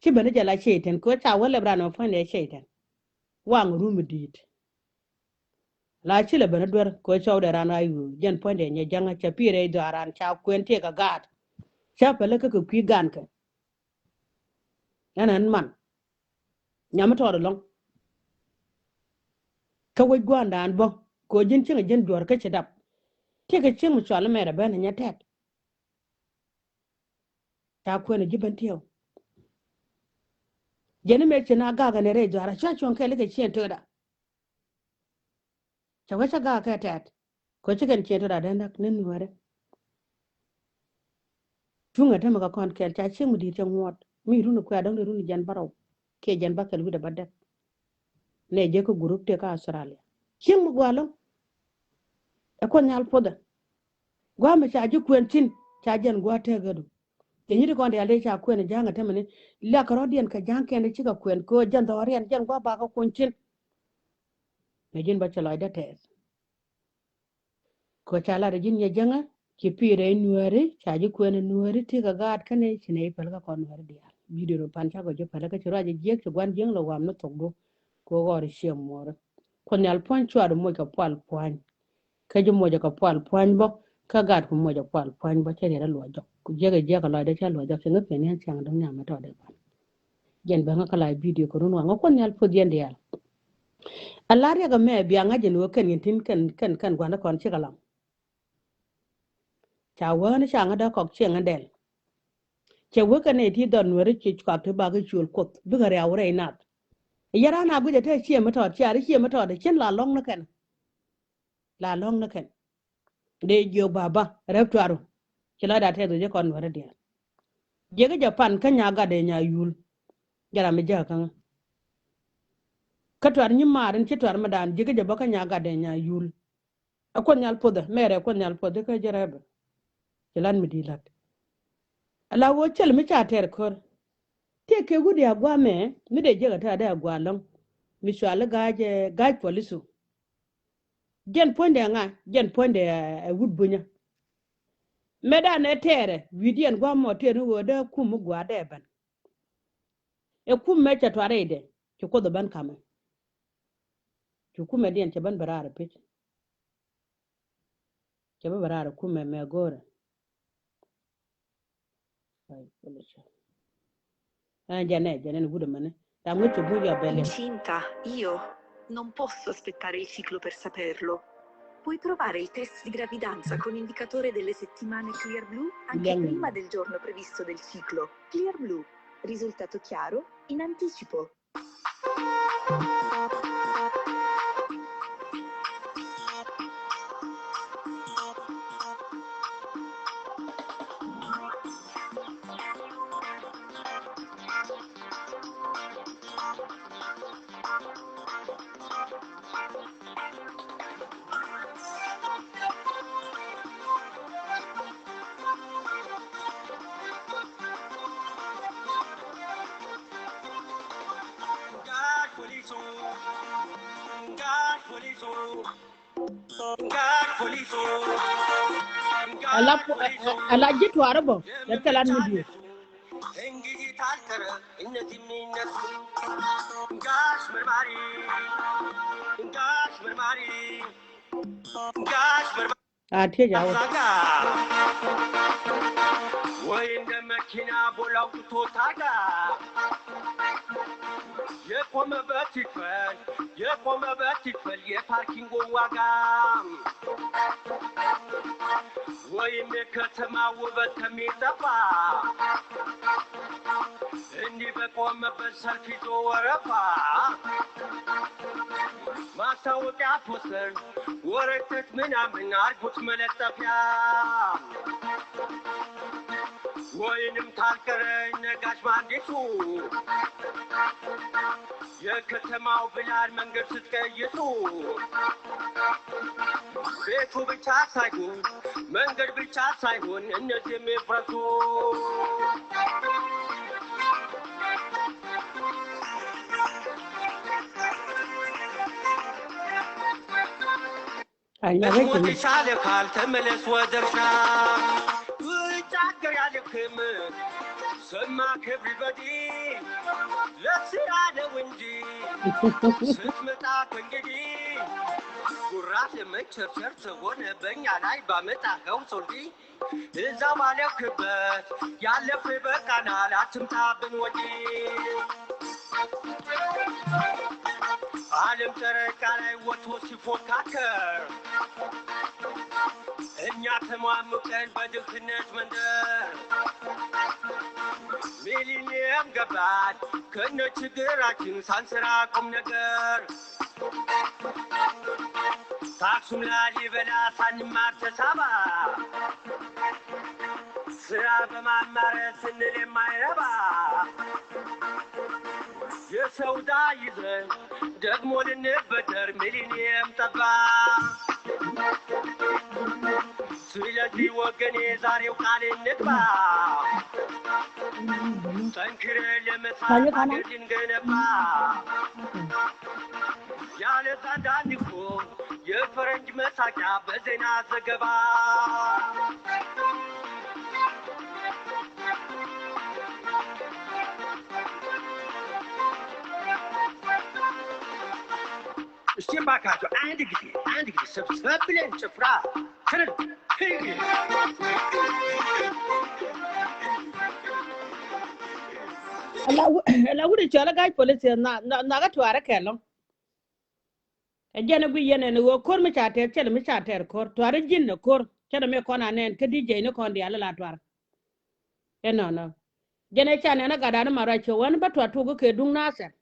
ci ben jɛ la cɛy-tan kɛ ɣöö ca wä lɛp raan ɛ puɔ̱nydɛ cɛy-tan. Waŋ rum mi di̱i̱t. La ci lɛ ben a duer kɛ cɔwdɛ ran a yu jɛn puɔ̱nydɛ nyɛ ja̱ŋä cɛ pi̱i̱r ɛ dhɔaaran ca kuɛn tiek a gaat. Ca pälä kä kɛ kui̱ gankɛ. Ɛn ɛn man nyam mi tɔɔt ɛlɔ̱ŋ. Kä wec gua̱a̱ndan bä kɛ ji̱n cieŋ a ji̱n duɔ̱ɔ̱r kä ci dap. Tiek kɛ cieŋ mi cual mɛɛt a ben a nyɛ tɛt. Ca kuɛn a ji̱ ben tiɛw. Jɛn imɛ ci na gak ɛn ɛ rɛy dhɔaar a ca cuɔ̱ŋ kɛɛl kɛ cieŋ töda. Cɛ wee cä gaak kɛ tɛt kɛ ci kɛn ciɛ tɔt a dee näk ni nuäärä. Cuŋ ɛ tämɛ kɛ kɔn kɛl ca cieŋ mi di̱i̱t cɛ ŋuɔ̱t mi run kuɛ a dɔ̱ŋ ni run jɛn bärɔw kiɛ jɛn bäkɛl wi̱cdɛ bädäk. Nɛ jɛ kä gurup tëë kä Australia cieŋ mi gua̱a̱ lo̱ŋ. Ɛ kuɔth nhial puɔthɛ gua̱a̱ mi ca ji̱ kuɛn thi̱n ca jɛn gua̱a̱ tëëk ɣädu. Kɛ nyi̱t kɔn diaal dee ca kuɛn ja̱a̱ŋ ɛ tämɛ ni liak kɛ rɔ̱diɛn kɛ ja̱a̱ŋ kɛn cikɛ kuɛn kɛ ɣöö jɛn dhɔriɛn jɛn gua̱a̱ bakɛ kuny thi̱n. Ji̱n bä cɛ lɔcdä tɛth. Kɛ ca lat ji̱n nyɛ jäŋä ci pi̱i̱rɛ i̱ nuääri ca ji̱ kuɛn i̱ nuääri ti kɛ gaat kɛn i̱ ci nɛ i̱ päl kä kɔn nuääri diaal. Bidio ri pan cakɔ ji̱ päl kä ci ruac ji̱ jiäk ci gua̱n jiäŋ lɛ wam ni thokdu. Kɛ ɣɔr i̱ ciɛ muɔɔri. Kuoth Nhial puɔ̱ny cuaat i̱ moc kɛ pual pua̱ny. Kä ji̱ moc kɛ pual pua̱ny bä kä gaat ku moc kɛ pual pua̱ny bä cɛ riɛt i̱ luɔc jɔk. Ku jiäk i̱ jiäk i̱ lɔcdä ca luɔc jɔk ci ŋä piɛn yɛn ciaŋ däŋ nhiam mi tɔɔdɛ pan. Jɛn bɛ ŋä kä la i̱ bidio kɛ run waŋ ŋä Kuoth Nhial puɔth yɛn diaal. A la riɛk ɛmɛ bia ŋa̱c ɛn ɣöö kɛn yɛn tin kɛn kɛn kɛn gua̱n kɔn cikɛ lam. Ca wee ni ca ŋä dee kɔk ciɛ ŋä dɛl. Cɛ wee kɛn ɛ ti dhɔn nuɛri ci cuak ti bak i̱ ciöl Kuoth bikɛ riaw rɛy nath. Yɛn raan a guic ɛ te ciɛ mi tɔɔt ciaar i̱ ciɛ mi tɔɔt ɛ cin la lɔŋ ni kɛn. La lɔŋ ni kɛn. Dee jiök baba rɛp tuaru. Ci la da tɛth jɛ kɔn nuɛri diaal. Jiäkä jɛ pan kä nya gatdɛ nya yul. Jɛ ram mi jäk kä ŋä. Kä tuar nyi maar in ci tuar mi daan jiäkä jɛ bä kä nya gatdɛ nya yul. A Kuoth Nhial puɔthɛ mɛrɛ Kuoth Nhial puɔthɛ kä jɛ rɛpɛ. Ci lan mi di lat. Ala wä cɛl mi ca tɛr kör. Tiɛ kɛ wut ya guamɛ mi dee jiäkä tɛ a dee a gua lɔŋ. Mi cual i̱ ga̱a̱c ga̱a̱c puɔlisu. Jɛn puɔ̱nydɛ ŋa jɛn puɔ̱nydɛ ɛ wut bunyä. Mɛ dan ɛ tɛɛrɛ wi̱i̱diɛn gua̱a̱mɔ tɛɛr ni ɣöö dee kum mi gua̱a̱r dee ben. Ɛ kum mɛ cɛ tuarɛ idɛ ci Kuoth ɛ ben kamɛ. Ci kumɛ diɛn cɛ ben bɛ raar ɛ pec. Cɛ ben bɛ raar ɛ kumɛ mɛ go̱o̱rɛ. Jɛnɛ jɛnɛ ni wut ɛmɛni. Taŋ wut ci buc yɔ bɛl yɛ. Incinta, io? Non posso aspettare il ciclo per saperlo. Puoi provare il test di gravidanza con indicatore delle settimane Clear Blue anche prima del giorno previsto del ciclo. Clear Blue. Risultato chiaro in anticipo. Ala ji̱ tuaarä bä lɛ thɛlan mi di̱i̱t. A tiec a wä. Wä in dämɛ kina bola kuto taga. Yɛ kɔmɛ bɛ ti kpɛl, yɛ kɔmɛ bɛ ti kpɛl, yɛ parking go waga. Wä in mɛ kɛ tɛma wä bɛ tɛmi tɛpa. Indi bɛ kɔmɛ bɛ sɛl ki do wärɛ pa. Masa wä kɛ a puɔsɛn. Wä rɛ tɛt mi na mi ŋa̱r but mɛ lɛ tɛpia. Wä in im tal kɛ rɛ in ɛ gac man di tu. Yɛ kɛ tɛma wä bi lar mɛn gɛ tit kɛ yi tu. Bɛ tu bi ca sai kun. Mɛn gɛ bi ca sai kun in ɛ di mi brɛ tu. Ai, na rek ni. Ti cale kal te meles wä därsha. Ui, cakar ya de keme. Sema everybody. Let's see how they win di. Sema ta kwendidi. Kurate me church church wone benya nai ba me ta household di. Iza ma lɛk kɛ bäth ya lɛk kɛ bäth kanal a tim ta ben wä ji̱. A lɛm tɛrɛ kanɛ wä tuɔ si puɔt ka kär. Ɛn nyath ɛmɔ a muk ɛn bäth in kɛ nɛt mɛn däär. Millennium gɛ baat kɛ nɛ ci gër a ciŋ than thir a kɔm nɛ gär. Taksum la libela sani marte saba. Sira bema mare sinile mairaba. Yesau da yize. Dek moli ne beder millennium taba. Suila di wagene zari ukale ne ba. Tankire le mesa. Tankire le mesa. ያለ ዛንዳኒኮ የፈረንጅ መሳቂያ በዜና ዘገባ። እስቲ ባካቸው አንድ ጊዜ፣ አንድ ጊዜ ሰብሰብ ብለን ጭፍራ ትርል። Ala wut cɔl a ga̱a̱c police na, na, na kä tuaarä kɛl lɔ̱ŋ. Ɛ jɛn ɛ guiy yɛn ɛn ɣöö ko̱r mi ca tɛɛr, cɛn mi ca tɛɛr ko̱r. Tuaarä ji̱n ɛ ko̱r, cɛn mi kɔn a nɛn kä D J ni kɔn diaal la tuaar. Ɛnɔnɔ. Jɛn ɛ ca nɛn a gatdan ma ruac cɛ wän bä tuaar tuk kɛ duŋ Nathɛr.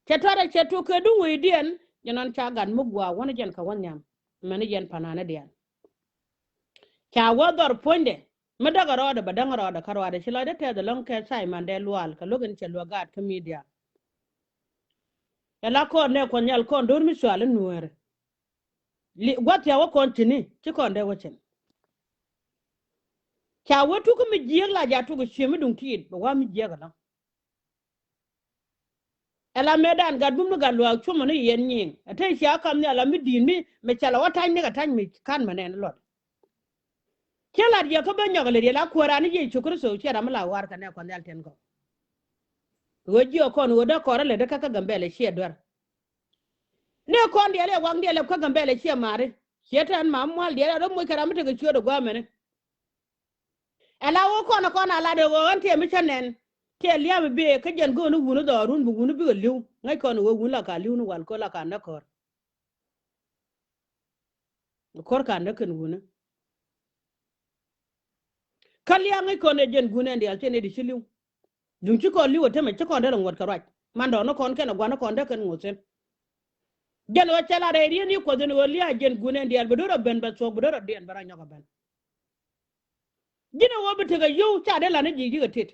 Cɛ tuaar ɛ cɛ tuk kɛ duŋ wecdiɛn, jɛn ɔn ca gat mi gua̱a̱ wän jɛn kɛ wä nhiam. Mɛn jɛn pa̱nanä diaal. Ca wä dhɔr puɔ̱nydɛ. Mi däk a rɔɔdɛ bɛ däŋ a rɔɔdɛ kä rɔɔdɛ ci lɔcdɛ tɛth ɛlɔ̱ŋ kɛ Simon dee luaal kɛ luäk in cɛ luäk gaat kä media. Ɛ la kɔn nɛ kuɔth nhial kɔn do̱r mi cual in nueeri. Li gua̱th thia̱a̱ wä kɔn cini ci kɔn dee wä cin. Ca wä tuk mi jiääk la ja tuk cië mi duŋ tiit bɛ wa mi jiääk ɛlɔ̱ŋ. Ɛ la mëëdan gat bum ni gat luaak cumä ni yɛn nyiŋ ɛ te cia kam ni ala mi di̱i̱t mi mɛ cɛ la wä ta̱ny ni kɛ ta̱ny mi ka̱n mɛ nɛn luɔt. Ciɛ lat yɛ kä ben nyɔk lɛ riɛl a kuääran ni Yecu Kritho ciɛ ram mi la war kɛ nɛ kɔn nhial tɛn gɔk. Ɣöö jiɛ kɔn ɣöö dee kɔrä lɛ dee kä kä Gambɛlɛ ciɛ duer. Ni kɔn diɛl ɛ waŋ diɛl ɛ kä Gambɛlɛ ciɛ mari ciɛ tɛn ma mual diɛl ɛ rɔ moc kɛ ram mi tekɛ ciöt ɛ gua̱a̱mɛni. Ɛ la wä kɔn kɔn a lat ɛ ɣöö ɣän tiɛ mi cä nɛn tiɛ lia̱a̱ bi bee kä jɛn go̱o̱n i̱ wuni dhɔaarun bi wuni bikɛ li̱w ŋäc kɔn ɛ ɣöö wuni la ka li̱w ni wal ko̱ la ka näk kɔr. Kɔr ka näk kɛn wuni. Kä lia̱a̱ ŋäc kɔn ɛ jɛn gun ɛn diaal cɛ nɛy di ci li̱w. Duŋ ci kɔn li̱w ɛ temɛ ci kɔn derɛ ŋuɔ̱t kɛ ruac man dɔɔni kɔn kɛn ɛ gua̱n kɔn dee kɛn ŋuɔ̱t thi̱n. Jɛn ɣöö cɛ la rɛy riet ni kuɔth in ɣöö lia̱a̱ jɛn gun ɛn diaal bi do̱r ɛ ben bɛ thuɔ̱k bi do̱r ɛ diɛn bɛ rɔ nyɔk ɛ ben. Ji̱n ɛ ɣöö bi tekɛ yio̱w ca dee la̱t ni ji̱ ji̱ kɛ tet.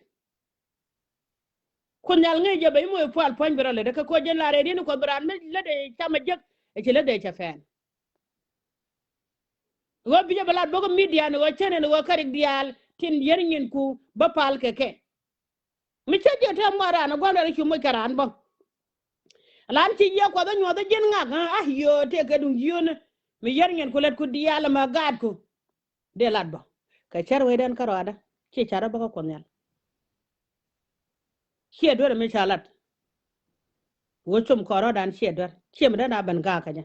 Kuoth nhial ŋäc jɛ bɛ i̱ moc pual pua̱ny bi rɔ lätdɛ kɛ koc jɛn la rɛy riet ni kuɔth bi raan mi lätdɛ camɛ jek ɛ ci lätdɛ cɛ fɛɛn. Ɣöö bi jɛ bɛ lat bä kä media ni ɣöö cän ɛn ɣöö kä rik diaal tin yɛr nyinku bä pal kɛ kɛ. Mi cä jiɛ te muɔ̱ɔ̱n raan ɛ gua̱n rɛl cu moc kɛ raan bä. Lan ci yiëë kuɔth ɛ nyuɔth ɛ ji̱n ŋak ɣä a yio̱o̱ tëë kɛ duŋ yio̱o̱ni. Mi yɛr nyinku lät ku diaal ɛmɛ gaatku. Dee lat bä kɛ cär wecdan kä rɔaadä ci carä bä kä kuɔth nhial. Ciɛ duer mi ca lat. Wä com kɔn rɔɔdan ciɛ duer ciɛ mi dee na ben gaak kɛ jɛ.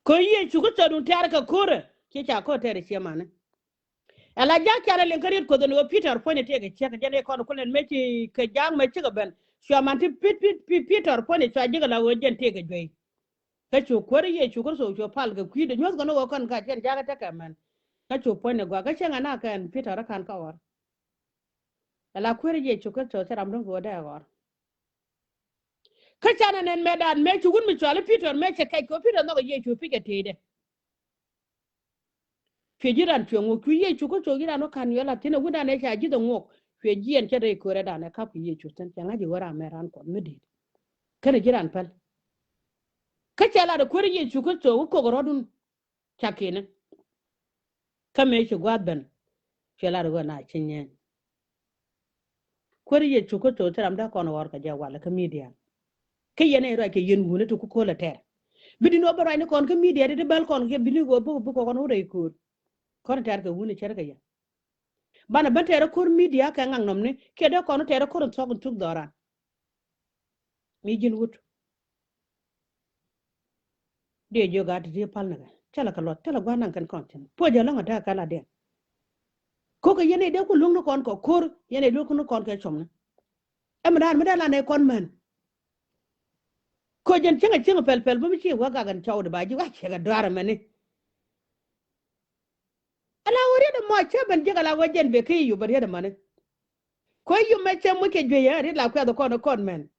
Kɛ Yecu kä thöödun tɛ̈r kɛ ko̱rɛ ci ca ko̱r tɛ̈r ciɛ mani. Ala jak can a liŋ kä riet kuoth ni wä Peter puɔ̱ny tëëk ciek jɛn i̱ kɔn kulɛn mëë ci kɛ jak mëë cikɛ ben. Cua man ti Pit- Pit- Pit- Peter puɔ̱ny cua ji̱k ala wä jɛn tëëk juey. Kä cu kuäär Yecu Kritho cu pal kɛ kui̱dɛ nyuɔ̱th kɔn wä kɔn ka cɛn jakä tekɛ mɛn. Kä cu puɔ̱ny ni gɔaa kä cäŋ ana kɛn Peter kan kä ɣɔr. Ala kuäär Yecu Kritho cɛ ram duŋ kɛ wä dee ɣɔr. Kä canɛ nɛn mɛ daat mɛ ci wun mi cuali Peter mɛ cɛ kɛc kɛ Peter nhɔk Yecu pi̱c kɛ tëëdɛ. Cuɛ ji̱ ran cuɛ ŋuɔk cu Yecu kä cuɛ ji̱ ran wä kan yɔl a thi̱n ɛ wun dan ɛ ca ji̱th ɛ ŋuɔk. Cuɛ jiɛn cɛ rɛy köörädan ɛ kap kɛ Yecu thi̱n cɛ ŋa̱c i̱ wä ran mɛ ran kuɔth mi di̱i̱t. Kɛnɛ ji̱ ran päl. Kä cɛ lat ɛ kuäär Yecu kä cuɛ wä kok rɔ̱dun. Ca kinɛ. Kä mëë ci gua̱a̱th ben cuɛ lat ɛ wä na ci nyɛny. Kuäär Yecu kä cuɛ ci ram dee kɔn ɣɔr kɛ jɛ walɛ kä media. Kä yɛn ɛ ruac kɛ yɛn wuni ti ku ko̱l ɛ tɛr. Bi di̱n wä bä ruacni kɔn kä media di ti bäl kɔn kɛ bi ni wä bä bä kɔn wä rɛy köör. Kɔn tɛr kɛ wuni cär kɛ yɛn. Banɛ ben tɛr ko̱r media kɛ ŋaŋ nɔmni kiɛ dee kɔn tɛr ko̱r in thɔk in thuk dhɔran. Mi ji̱n wut. Diɛ jiök a ti ti pal ni kɛ thilɛ kɛ luɔth thilɛ gua̱n naŋ kɛn kɔn thi̱n puɔ̱c jɛ lɔ̱ŋ a dee kɛ la diɛn. Ko̱kɛ yɛn i̱ dee ku luŋni kɔn kɛ ko̱r yɛn i̱ luŋni kɔn kɛ cuɔmni. Ɛmɛ daan mi dee la nɛ kɔn män. Ko̱ jɛn cieŋ a cieŋ a pɛl pɛl bä mi ci wä gak ɛn cɔwdɛ ba ji̱ wa ciek a duar ɛmɛni. Ala wä riet ɛmɔ cä ben jiäk ala wä jɛn bek kä i̱ yup a riet ɛmɔni. Ko̱ i̱ yup mɛ cɛ muc kɛ juey ɛ riet la kuɛth kɔn kɔn mɛn.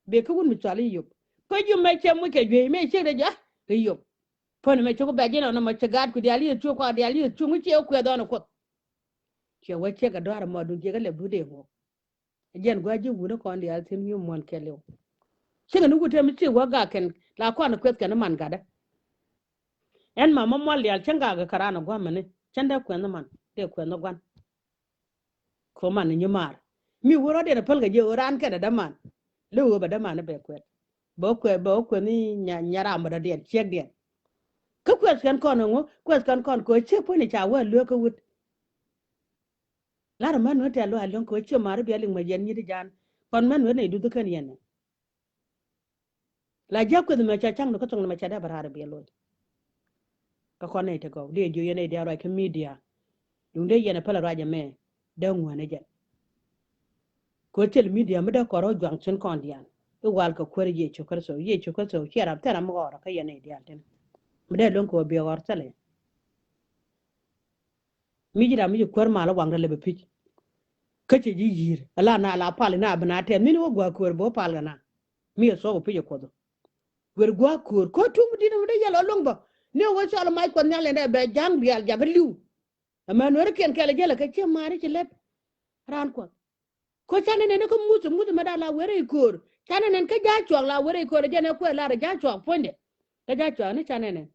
Bek kä wun mi cual i̱ yup ko̱ i̱ yup mɛ cɛ muc kɛ juey mɛ ciek dee jɛ i̱ yup. Pän mɛ cuk bɛ ji̱n ɔn ɛmɔ cɛ gaat ku diaal i̱ cu kɔn diaal i̱ cu ŋu ciɛ kuɛth ɔn kuoth. Ciɛ wä ciek a duar ɛmɔ dun jiɛk a lɛ but dee ŋuɔk. Jiɛn gua̱a̱ ji̱ wuni kɔn diaal thi̱n wi̱i̱ muɔ̱n kɛɛliw. Cikɛ ni wut tëë mi ci wä gak kɛn la kɔn kueth kɛn man gatdä. Ɛn ma ma mual diaal cäŋ gak kɛ ran ɛ gua̱a̱mɛni cäŋ dee kuɛnh man dee kuɛnh gua̱n. Ko man ni nyi maar mi wä rɔ̱diɛn ɛ päl kɛ jiɛ ɣöö raan kɛn ɛ däman. Lëë ɣöö bɛ däman ɛ bɛ kuɛth. Bä kuɛ, bä kuɛ ni nya, nya ram bä dɔ̱diɛn ciek diɛn. Kä kuɛth kɛn kɔn ɛŋu, kuɛth kɛn kɔn kɛ ciek puɔ̱ny ca wä luek kä wut. Lar män wä tɛl wä a luäŋ kɛ ciek mari bia liŋ mɛ yɛn nyit jan. Kɔn män wä ni duth kɛn yɛn. La jiak kueth mɛ ca caŋ ni kä thoŋ ni mɛ ca dee bä raar biɛ loc. Kä kɔn nɛy ti gɔw dee jiö yɛn nɛy diaal ruac kä media. Duŋ dee yɛn a päl a ruac ɛmɛ dee ŋuän ɛ jɛn. Kɛ thil media mi dee kɔr rɔ juaŋ cin kɔn diaal i̱ wal kɛ kuäär Yecu Kritho. Yecu Kritho ciɛ ram thil ram mi ɣɔr kä yɛn nɛy diaal tini. Mi dee luäŋ kɛ wä biɛ ɣɔr thilɛ. Mi ji̱ ram mi ci kuäär mal i̱ waŋdɛ lɛ bɛ pi̱c. Kä cɛ ji̱ yi̱i̱r ala na la pal ina bi na tɛth mi ni wä gua̱a̱k kuäär bi wä pal kɛ na. Mi ɛ thuɔk ɛ pi̱c ɛ kuɔth. Wer gua̱a̱k köör kä tuŋ mi di̱t mi dee yɛl ɔ lo̱ŋ bä. Ni ɣöö cɔl mac kuɔth nhial ɛn ɛ bɛ ja̱ŋ diaal jakä li̱w. Ɛmɛ nuɛɛrikiɛn kɛl ɛ jälɛ kɛ ciɛ ma̱a̱ri ci lɛp. Raan kuɔth. Kä canɛ nɛn kä muth muth mɛ da̱a̱ la wer i̱ köör. Canɛ nɛn kä ja̱a̱c cuak la wer i̱ köör ɛ jɛn ɛ kuɛ lar ɛ ja̱a̱c cuak puɔ̱nydɛ. Kä ja̱a̱c cuak ni canɛ nɛn.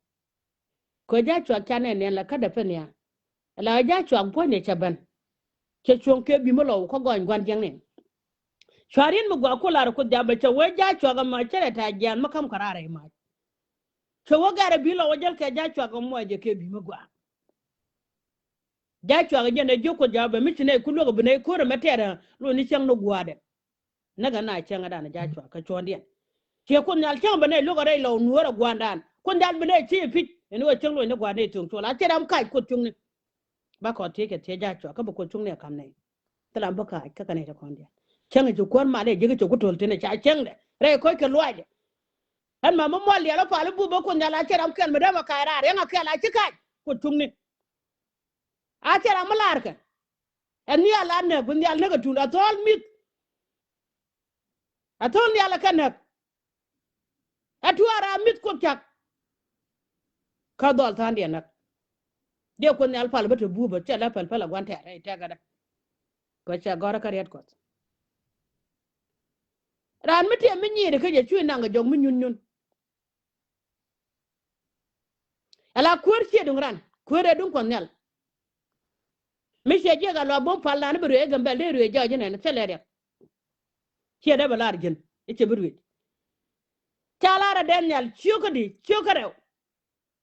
Kɛ ja̱a̱c cuak canɛ nɛn la kädɛ pɛn ya. La ja̱a̱c cuak puɔ̱nydɛ cɛ ben. Cɛ cuɔ̱ŋ kɛ bi̱ mi lɔw kä gɔny gua̱n jiäkni. Cua̱r yɛn mi gua̱a̱k ku lar ku dhiabɛ cɛ wee ja̱a̱c cuak ɛmɔ cɛ rɛ ta̱a̱ jiaan mi ka̱m kɛ raar rɛy mac. Cɛ wee gɛrɛ bi̱ lɔw jäl kɛ ja̱a̱c cuak ɛmɔ jɛ kɛ bi̱ mi gua̱a̱k. Ja̱a̱c cuak jɛn ɛ jiök ku dhiabɛ mi ci nɛy ku luäk bi nɛy ko̱r ɛmɛ tɛɛrɛ lo̱c ni cäŋ ni gua̱a̱dɛ. Näk ɛ na cäŋ ɛ dan ja̱a̱c cuak kä cuɔ̱ɔ̱ŋdiɛn. Ciɛ Kuoth Nhial cäŋ bi nɛy luäk ɛ rɛy lɔw nuäär ɛ gua̱a̱ndan. Kuoth Nhial bi nɛy ci pi̱c ɛn ɣöö cäŋ lo̱c ni gua̱a̱r nɛy thuŋ cuɔl a cɛ ram kac Kuoth cuŋni. Ba kɔn thiec kɛ thiec ja̱a̱c cuak kä bi Kuoth cuŋni ɛ ka̱m nɛy. Thil ram bi ka̱a̱c kä kɛ nɛy ti kɔn diaal. Cäŋ ɛ ci kuäär mal ɛ jiäk ɛ ci ku to̱l thin ɛ ca cäŋdɛ rɛy kɔc kɛ luaacdɛ. Ɛn ma mi muɔl diaal ɛ pal i̱ bup ɛ Kuoth Nhial a cɛ ram kɛl mi dee ma ka̱a̱c raar yɛn a kɛl a ci ka̱a̱c Kuoth cuŋni. A cɛ ram mi laarkɛ. Ɛ nhial a näk bi nhial näk ɛ tuul a thɔɔl mi̱th. A thɔɔl nhial ɛ kɛ näk. Ɛ tuaar a mi̱th Kuoth cak. Kä dhɔl tha̱a̱ŋdiɛn näk. Diɛ Kuoth Nhial pal bä te buupä cɛ lɛ päl päl a gua̱n tɛɛr rɛy tɛkädä. Kɛ cɛ gɔ̱rä kä riɛt Kuɔth. Raan mi tiɛm mi nyiiri kä jɛ cuy naŋ kɛ jɔk mi nyun nyun. Ala kuäär ciɛ duŋ ran kuäär ɛ duŋ Kuɔth Nhial. Mi ciɛ jiɛk a lɔ bom pal nani bi ruëë Gambɛl dee ruëë jɔɔc inɛn thilɛ riɛk. Ciɛ dee bɛ lar ji̱n i̱ ciɛ bi ruëë. Ca lar a dee nhial ciökä di ciökä rɛw.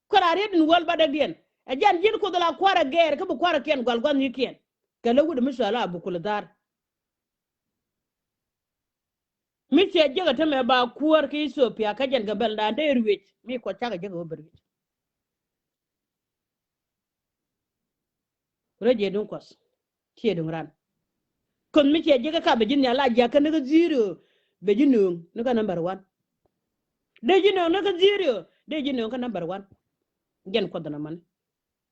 Kuäär a riet in wäl ba däkdiɛn ɛ jɛn ji̱n Kuoth la kua̱r ɛ gɛɛr kä bi kua̱r ɛ kiɛn gual gua̱n nhikiɛn. Kɛ lä wut mi cual a bukul dhar. Mi ciɛ jiäk ɛ tämɛ ba kuäär kä Ithiopia kä jɛn kɛ bɛl dan dee ruëc mi Kuɔth cakɛ jiäk ɛ wä bi ruëc. Rɔ jiɛ duŋ Kuɔth ciɛ duŋ ran. Kuoth mi ciɛ jiäk ɛ ka bɛ ji̱ nhial la jiakä ni kä zero bɛ ji̱ nööŋ ni kä number one. Dee ji̱ nööŋ ni kä zero dee ji̱ nööŋ kä number one. Jɛn Kuɔth nɔmɔni.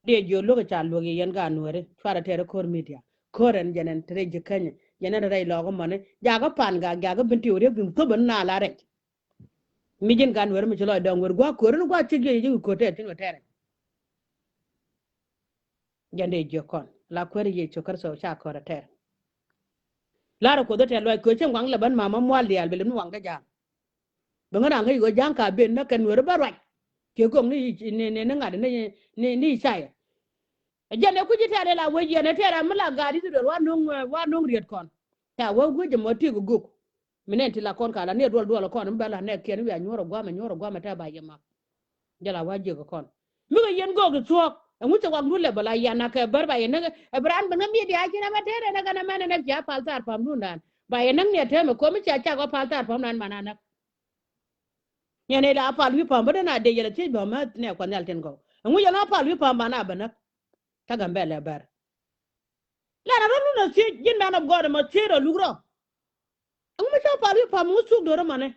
Diɛ jiök luäk ca luäk yɛ yɛn gaat nuääri cuarɛ tɛɛr ko̱r media. Ko̱r ɛn jɛn ɛn te rɛy ji̱ känyɛ yɛn ɛn rɛy lɔɔk ɛmɔni jakä pan gak jakä bin ti wä riek bin thop ɛn na la rɛc. Mi ji̱n gaat nuääri mi ci lɔc dɔŋ wer gua̱a̱k ko̱r ɛn gua̱a̱k cik jiɛ ji̱ ko̱r tɛɛr thi̱n wä tɛɛr ɛn. Jɛn diɛ jiök kɔn la kuäär Yecu Kritho ca ko̱r ɛ tɛɛr. Larɛ Kuoth ɛ tɛɛr luac köö cieŋ waŋ lɛ bän mama mual diaal bi lɛ mi waŋ dee ja̱a̱m. Bi ŋä na ŋäc ɣöö ja̱ŋ ka ben näk kɛ nueeri bä ruac. Kiɛ go̱ŋ ni, ni, ni, ni ŋa̱t ni, ni, ni Icaya. Ɛ jɛn ɛ kui̱ci tɛ̈r ila wec yɛn ɛ tɛ̈r ɛ mi la gaat Ithirɛl wa no̱ŋ, wa no̱ŋ riet kɔn. Ca wä gui̱c ɛmɔ tiek ɛ gök. Mi nɛn ti la kɔn ka la ni ɛ duɔl duɔl ɛ kɔn mi bɛ la nɛɛkiɛn wi̱i̱ a nyuɔ̱r ɛ gua̱a̱mɛ nyuɔ̱r ɛ gua̱a̱mɛ tɛ̈ ba yɛ ma̱k. Jɛ la wa jiök ɛ kɔn. Mi kɛ yɛn gök ɛ thuɔ̱k ɛŋu cɛ waŋdu lɛ bɛ la yɛn akɛ bär ba yɛ näk ɛ bi raan bi ŋä mi̱i̱ diaal ci nɛmɛ tɛ̈r ɛn ɛ kɛn ɛmɛn ɛn ɛ cia pal thar pa̱mdun dan ba yɛ näk ni ɛ tɛmɛ komi cia cak ɔ pal thar pa̱m nan man a näk. Nyɛn ila pal wi̱i̱ pa̱a̱m bä den a dee yɛl a thiec bä mɛ nɛ Kuɔth Nhial tin gɔw. Ɛŋu yɛn a pal wi̱i̱ pa̱a̱m ba na bä näk. Kä Gambɛl ɛ bär. Lɛn a rɔ̱ lun a thiec ji̱n man of God ɛmɔ thiec rɔ luk rɔ. Ɛŋu mi ca pal wi̱i̱ pa̱a̱m ɛŋu thuk do̱r ɛmɔni.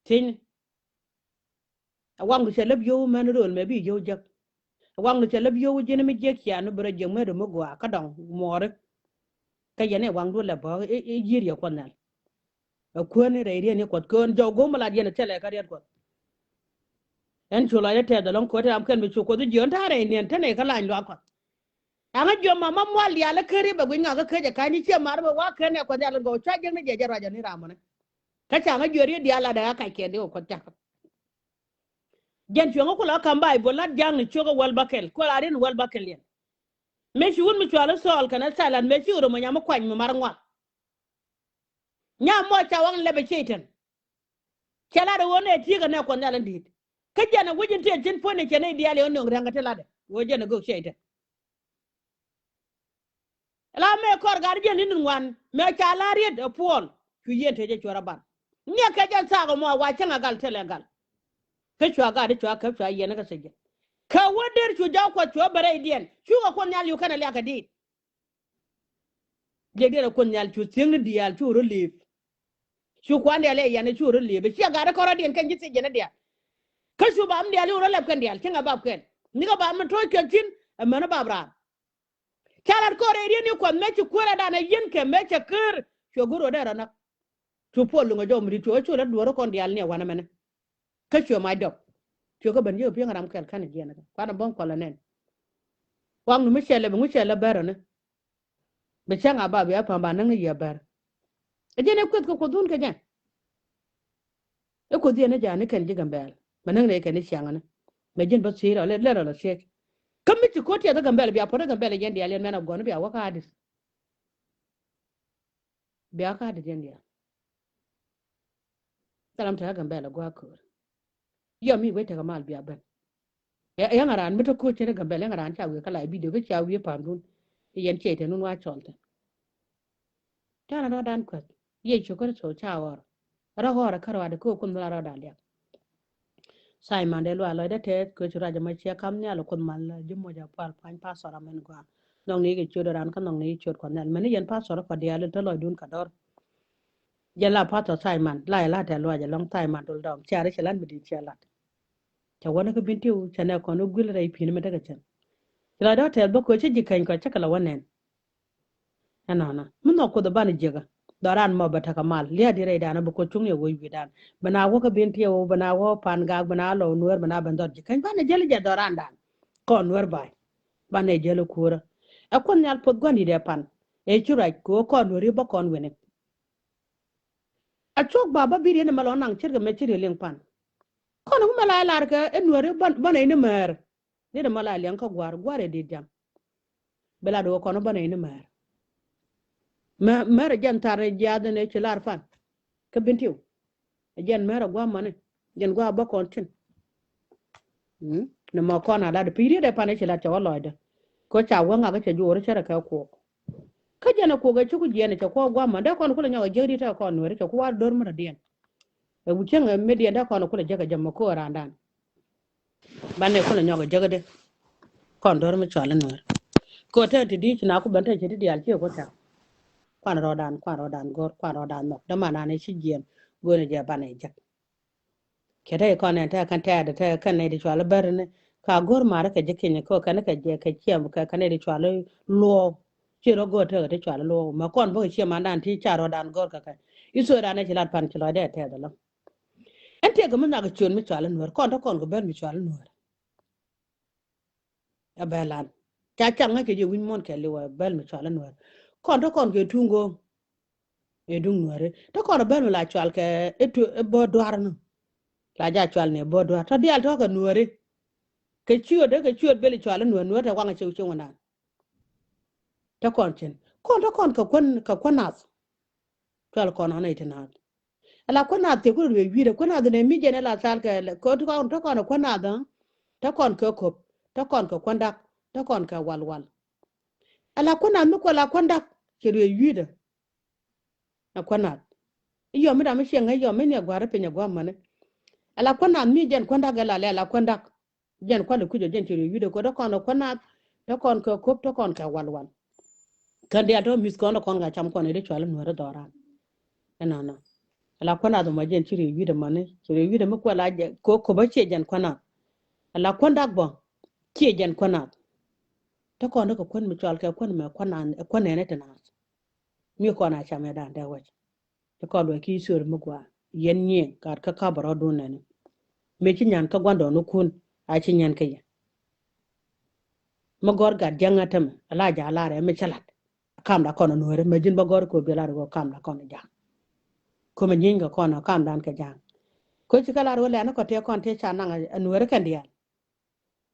Thiecni. A waŋdu cɛ läp yio̱w mɛn rööl mɛ bi yio̱w jek. Waŋdu cɛ läp yio̱w ji̱n mi jiäk ciaŋ ni bi rɔ jiäk mɛt mi gɔaa kä dɔŋ muɔɔri. Kä yɛn ɛ waŋdu lɛ bä i̱ yiër yɛ Kuɔth Nhial. Ɛ kuäär ni rɛy riet ni Kuɔth köön jɔw go̱o̱m mi lat yɛn ɛ thilɛ kä riet Kuɔth. Ɛn cu lɔcdä tɛth ɛlɔ̱ŋ köön ti ram kɛn mi cu Kuoth jiön ta̱a̱ rɛy niɛn te nɛy kä lany luaak Kuɔth. Aŋä jiöm ma ma mual diaal ɛ kä riet bɛ guic ŋakä kecɛ ka̱ny ni ciɛ mar bɛ wa̱a̱ kɛn ɛ Kuɔth Nhial in gɔw cua jiäk ni jiɛ jɛ ruac ɛ ni ram mɔnɛ. Kä ca ŋä jiöt riet diaal lat ɛ ɣä kac kɛn di kɛ Kuɔth cak. Jɛn cuɛŋä ku la ka̱m Bayböl lat ja̱a̱ŋni ciökä wäl bäkɛl kuɛ la ri̱n wäl bäkɛl yɛn. Mëë ci wut mi cuali Thɔɔl kɛnɛ Thailand mëë ci ɣöö röm ɔ nyam mi kuany mi mar ŋuak. Nyam mɔ ca waŋ lɛpɛ Cɛytan. Cɛ lat ɛ ɣöö nɛ ti̱i̱ kɛ nɛ Kuɔth Nhial in di̱i̱t. Kä jɛn ɛ wi̱c in tiɛt cin puɔ̱n in cɛ nɛy diaal in nöŋ ria̱ŋ kɛ ti latdɛ ɣöö jɛn ɛ göök cɛy te. La mëë kɔr gat jiɛn ni̱n ŋuan mëë ca la riet ɛ puɔl. Cu yieen te jɛ cuɔr a bar. Nhiɛk kɛ jɛn thaak ɛmɔ wa cäŋ a gal thilɛ gal. Kä cua gat i̱ cua käp cua yiɛn kä thiec jɛ. Kɛ wä der cu jɔk Kuɔth cu a bɛ rɛydiɛn cukɛ Kuoth Nhial yuk kɛnɛ liak kɛ diit. Liɛkdiɛn ɛ Kuoth Nhial cu thiäŋni diaal cu rɔ liep. Cu kuan diaal ɛ yɛn cu rɔ liep ɛ ciɛ gat i̱ kɔrɔdiɛn kɛn ji̱ thiec jɛn i̱ diaal. Kä cu bam diaal cu rɔ lɛp kɛn diaal cäŋ a bap kɛn. Nikɛ bam mi to̱c kɛn thi̱n ɛ män i̱ bap raan. Ca lat kɔr ɛ riet ni Kuɔth mëë ci kuäär ɛ dan ɛ yiɛn kɛ mëë cɛ ker. Cuɛ go̱r ɣöö dee rɔ näk. Cu puɔl luŋ ɛ jɔw mi di̱t cuɛ cu lat duɔ̱ɔ̱r kɔn diaal ni ɛ wanɛ mɛnɛ. Kä cuɛ mac dɔp. Cuɛ kä ben ji̱ ɛ pi̱eŋ ram kɛl kän ɛ jiɛn ɛ kɛ kuan ɛ buɔ̱m kuɔl ɛ nɛn. Waŋ ni mi cɛ lɛ bi ŋu cɛ lɛ bɛr ɛ ni. Bi cäŋ a ba bia pa̱a̱m ba näk ni yɛ bɛr. Ɛ jɛn ɛ kueth kɛ Kuoth dhun kɛ jɛn. Ɛ Kuoth yɛn ni ja̱a̱n ni kɛn ji̱ Gambɛl mɛ näk ni kɛn ni ciaŋ ni. Mɛ ji̱n bä thiec rɔ lɛ lɛ rɔ lɛ thiec. Kä mi ci ko̱t tiɛth ɛ Gambɛl bia puɔ̱t ɛ Gambɛl ɛ jɛn diaal yɛn mɛn a guɔ̱n bia wä ka̱a̱dit. Bia ka̱a̱dit yɛn diaal. Thɛlam te ɛ Gambɛl ɛ gua̱a̱k köör. Yɔ mi wec tekɛ mal bia ben. Ɛ yäŋ a raan mi te ko̱o̱c cɛ ni Gambɛl yäŋ a raan ca wi̱i̱ kä la bidio kä ca wi̱i̱ pa̱a̱mdun. Yɛn ciey te nun wa cɔl thi̱n. Canɛ rɔɔdan Kuɔth Yecu Kritho ca ɣɔr. Rɔ ɣɔr kä ruaadɛ kä Kuoth mi la rɔɔdan liak. Simon dee luaak lɔcdä tɛth kɛ cu ruac ɛmɔ ciɛ kam nhial Kuoth mal ji̱ moc a pual puany pastor amen gɔaa. Nhɔkni kɛ ciöt ran kä nhɔkni ciöt Kuɔth Nhial mɛn ni yɛn pastor kɔ diaal in te lɔcdun kɛ dɔr. Jɛ la pastor Simon la yɛ la tɛ luac ɛlɔŋ Simon dul dɔm ciɛ ri cɛ lat mi di̱i̱t ciɛ lat. Cɛ wä ni kä Bentiu cɛ nɛ kɔn wä guil rɛy pi̱n mi tekɛ cɛn. Ci la dɔ̱ tɛth bä köö cä ji̱ keny kɔ cä kɛ la wä nɛn. Ɛnɔnɔ mi nhɔk Kuoth ɛ banɛ jiäkä. Dhɔran mɔ bɛ tekɛ mal lia̱a̱ di rɛydan bɛ Kuoth cuŋni ɛ wec wi̱i̱dan. Bɛ na wä kä Bentiu bɛ na wä Pan Gak bɛ na lɔ Nuäär bɛ na ben dhɔr ji̱ keny banɛ jäl jɛ dhɔrandan. Kɔn Nuäär ba̱a̱y banɛ jäl kuurä. Ɛ Kuoth Nhial puɔth gua̱n di̱t ɛ pan ɛ ci ruac kɛ ɣöö kɔn Nuääri bä kɔn wi̱ni. A cuɔk ba bä bi̱i̱diɛn ɛmɛ lɔ naŋ ce̱tkɛ mɛ ci riel liŋ pan. Kɔn ŋu mɛ la lar kɛ ɛ Nuääri bä nɛy ni mɛɛr. Diet ɛmɔ la liɛŋ kä gua̱a̱r gua̱a̱r ɛ diet jam. Bi la do̱o̱ kɔn bä nɛy ni mɛɛr. Mɛ mɛɛr ɛ jɛn thar ɛ jiaath ɛn ɛ ci lar pan. Kä Bentiu ɛ jɛn mɛɛr ɛ gua̱a̱r mani. Jɛn gua̱a̱r bä kɔn tin. Ni mɔ kɔn a lat pi̱i̱ riet ɛ pan ɛ ci lat cɛ wä lɔcdä. Kä ca wä ŋak ɛ cɛ juɔɔr cärɛ kɛ kuɔk. Kä jɛn ɛ kuɔk ɛ cuk jiɛn ɛ cɛ kuɔk gua̱a̱r mani dee kɔn kulɛ nyɔk ɛ jiäk riet ɛ kɔn Nuääri cɛ ku wa̱a̱ do̱r mi rɔ diɛn. Ɛ wi̱cieŋ ɛ mi diɛn dee kɔn kulɛ jäk ɛ jɛ mɔ ko̱o̱r raandan. Banɛ kulɛ nyɔk ɛ jäk ɛ dee. Kɔn do̱r mi cual ɛ Nuäär. Kɛ ɣöö te ti di̱i̱t ci na ku ben te ci ti diaal ci ɛ ku tɛk. Kuan rɔɔdan kuan rɔɔdan go̱r kuan rɔɔdan nhɔk dämanan ɛ ci jiɛn. Go̱o̱n ɛ jɛ banɛ jäk. Kɛ te kɔn ɛn te kɛn tɛɛt te kɛn nɛy ti cual ɛ bär ni ka go̱r marä kɛ ji̱ kinyɛ kɛ kɛn kɛ jɛ kɛ ciɛm kɛ kɛn nɛy ti cual ɛ luɔɔk. Ci rɔ go̱r te kɛ ti cual ɛ luɔɔk mɛ kɔn bä kɛ ciɛm andan ti ca rɔɔdan go̱r kɛ kɛ. I̱ thuɔɔdan ɛ ci lat pan ci lɔcdɛ tɛɛth ɛlɔ̱ŋ. Ɛn tiɛɛk kɛ mi nhak kɛ ciöt mi cual ɛ Nuäär kɔn te kɔn kɛ bär mi cual ɛ Nuäär. Ɛ bɛl an ca cak ŋäc kɛ jɛ wi̱ny muɔ̱n kɛ liwɛ bɛl mi cual ɛ Nuäär. Kɔn te kɔn kɛ tuŋ go̱o̱ŋ. Ɛ duŋ Nuääri te kɔn ɛ bɛl mi la cual kɛ ɛ tu ɛ bä duar ni. La ja cual ni ɛ bä duar tɔ diaal tɔ̱ kɛ Nuääri. Kɛ ciöt dee kɛ ciöt bɛl cual ɛ Nuäär Nuäär te waŋ ɛ cieŋ cieŋ wä naan. Te kɔn cin kɔn te kɔn kɛ kuän kɛ kuän nath. Cual kɔn ɔn ɛ ti nath. Ala kuän nath thiek ku rɛ wi̱i̱dɛ kuän nath nɛ mi jɛn ɛ la thal kɛ kɛ ti kɔn te kɔn ɛ kuän nath. Te kɔn kɛ köp te kɔn kɛ kuän dak te kɔn kɛ walwal. Ala kuän nath mi kuɛ la kuän dak cɛ rɛ wi̱i̱dɛ. Ɛ kuän nath. I̱ yɔm mi dam mi ciɛŋ ɛ yɔm mi ni ɛ gua̱a̱r ɛ piny ɛ gua̱a̱r mäni. Ala kuän nath mi jɛn kuän dak ɛ la lɛ ala kuän dak. Jɛn kual i̱ kui̱c ɔ jɛn ci ri̱ wi̱cdɛ ko̱ te kɔn ɛ kuän nath te kɔn kɛ köp te kɔn kɛ walwal. Kɛn diaal te mi̱th kɔn te kɔn kɛ cam kɔn i̱ te cual i̱ Nuäärä dhɔran. Ɛnɔnɔ ala kuän nath mɔ jɛn ci ri̱ wi̱cdɛ mɔni ci ri̱ wi̱cdɛ mi kuɛl a jɛ kɛ köp ɛ ciɛ jɛn kuän nath. Ala kuän dak bɔ ciɛ jɛn kuän nath. Te kɔn te kɛ kuän mi cual kɛ kuän mɛ kuän nath ɛ kuän nɛn ɛ te nath. Mi kɔn a cam ɛ da̱a̱n dee wec. Te kɔn luɔc ki Ithiopia mi gɔaa yɛn nyiëëŋ gat kä ka̱p rɔɔdun nɛni. Mëë ci nyan kä gua̱ndɔɔŋnikun a ci nyan kä yɛ. Mi gɔ̱r gat jiäŋä tämɛ ala ja̱a̱ lar ɛ mi cä la̱t. Kamda kɔn ɛ Nuääri mëë ji̱n bä gɔ̱r kɛ ɣöö bi lar ɣöö kamda kɔn ɛ ja̱a̱ŋ. Ko̱mɛ nyieny kɛ kɔn ɛ kamdan kɛ ja̱a̱ŋ. Ko̱ ci kɛ lar ɣöö lɛ̈ni kɔ tëë kɔn tëë ca naŋ ɛ Nuääri kɛn diaal.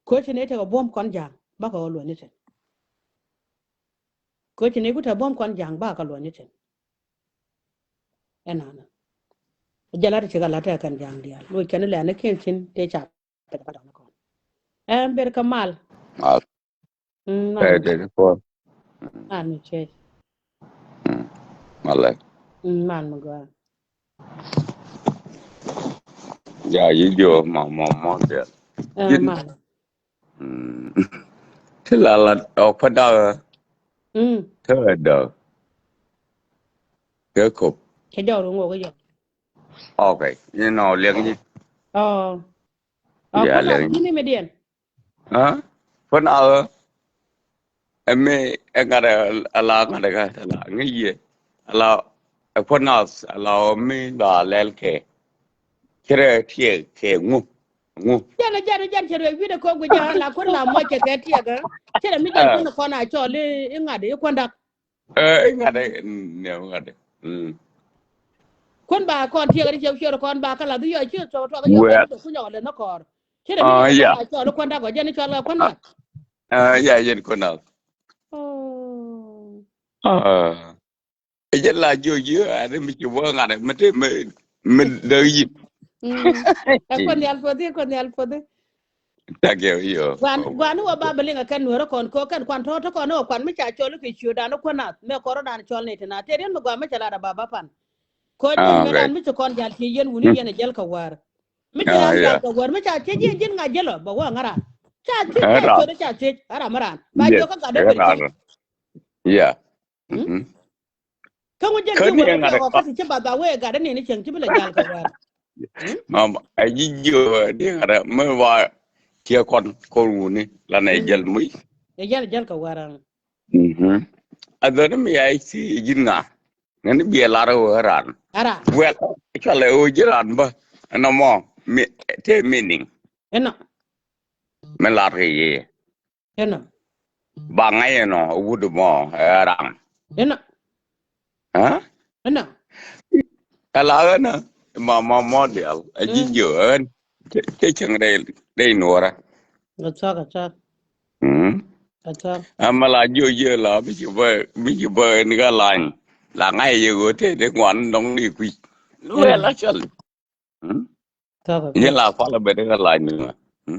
Ko̱ ci ni tekɛ buɔ̱m kɔn ja̱a̱ŋ bakɛ ɣöö luɔ̱nyni thi̱n. Ko̱ ci ni ku te buɔ̱m kɔn ja̱a̱ŋ bakɛ luɔ̱nyni thi̱n. Ɛnɔnɔ. Jɛ lat cikɛ lat tɛ kɛn ja̱a̱ŋ diaal. Loc kɛn lɛ ni kiɛn cin tëë ca pɛt kɛ dɔ̱ŋ kɔn. Ɛn ber kɛ mal. Mal. Mm, mal. Tɛ tɛ kɔn. Mal mi cɛ. Mm. Mal lɛ. Mm, mal mi gɔaa. Ja yi jiɔ ma ma ma diaal. Ɛn mal. Mm. Ti la la ɔ pa da. Mm. Ti la da. Kɛ kop. Kɛ jɔw ru ŋɔ kɛ jɔw. Okay, you know, liɛŋ ni. Oh. Oh, yeah, liɛŋ ni. Ni mi diɛn. Huh? Pun a ɛ mi ɛ ŋa̱t a la ŋa̱t a la ŋi yɛ a la ɛ pun a la mi la lɛl kɛ. Cɛ rɛ tiɛ kɛ ŋu ŋu. Jɛn jɛn jɛn cɛ rɛ wi̱dɛ kɔ gui jɛ la kun la mɔ cɛ kɛ tiɛ kɛ. Cɛ rɛ mi jɛn kun kɔn a cɔl i ŋa̱t i kun dak. Ɛ ŋa̱t ɛ nɛ ŋa̱t ɛ. Kun ba kɔn tiɛ kɛ cɛ cɛ kɔn ba kɛ la dhi yɔ ci tɔ tɔ kɛ yɔ kɛ kun yɔ lɛ nɔ kɔr. Cɛ rɛ mi jɛn kun a cɔl i kun dak gɔ jɛn cɔl kɛ kun dak. Ɛ ya yɛn kun dak. Oh. Ɛ jɛ la jiɔ jiɔ a ri mi ci wä ŋa̱t mi te mi mi däk yi. Ɛ kuɔn nhial puɔthi, kuɔn nhial puɔthi. Takɛ yo. Guan guan wä ba beliŋ a kɛn nuɔrä kɔn ko kɛn kuan tɔ̱ tɔ̱ kɔn wä kuan mi ca cɔl kɛ ciö dan kuɔn nath mɛ kɔrɔ dan cɔl ni ti na te riɛn mi guan mi ca la da ba ba pan. Ko jɛ mɛ dan mi ci kɔn jal ci yɛn wuni yɛn a jɛl kɛ wär. Mi ci ran jal kɛ wär mi ca ci jiɛ ji̱n ŋa jɛl ɔ ba wä ŋa̱ ran. Ca ci ca ciö ca ci ara mi ran ba jiɔ kä gat dee beri ci. Yeah. Kä ŋu jɛn ji̱ wä kä kɔsi ci bath ba wee gat ni ni cieŋ ci bi lɛ jal kɛ wär. Mama a ji̱ ji̱ wä di ŋa̱t mi wa tiɛ kɔn kɔn wuni la nɛ jɛl mui. Ɛ jɛl jɛl kɛ wär. A dhɔni mi a ci ji̱n ŋa ŋäni biɛ lar wä ran. Ara. Well, cɔlɛ wä ji̱ ran bä ɛnɔ mɔ mi te meaning. Ɛnɔ. Mi lar kɛ yɛ. Ɛnɔ. Baŋ ɛ yɛn ɔ wut mɔ ɛ ram. Ɛnɔ. Ɛ? Ɛnɔ. Ɛ la ɣän ɛ ma ma mɔ dial ɛ ji̱ jiö ɣän. Cɛ cɛŋ rɛy rɛy nuɔrä. Ɛ thuak ɛ thuak. Ɛ thuak. Ɛ ma la jiö jiö la bi ci bä bi ci bä ni ka lany. La ŋa̱c yɛ ɣöö te de ŋuan dɔŋ ni kui̱. Well, actually. Ni la kual a bɛ de ka lac ni ma.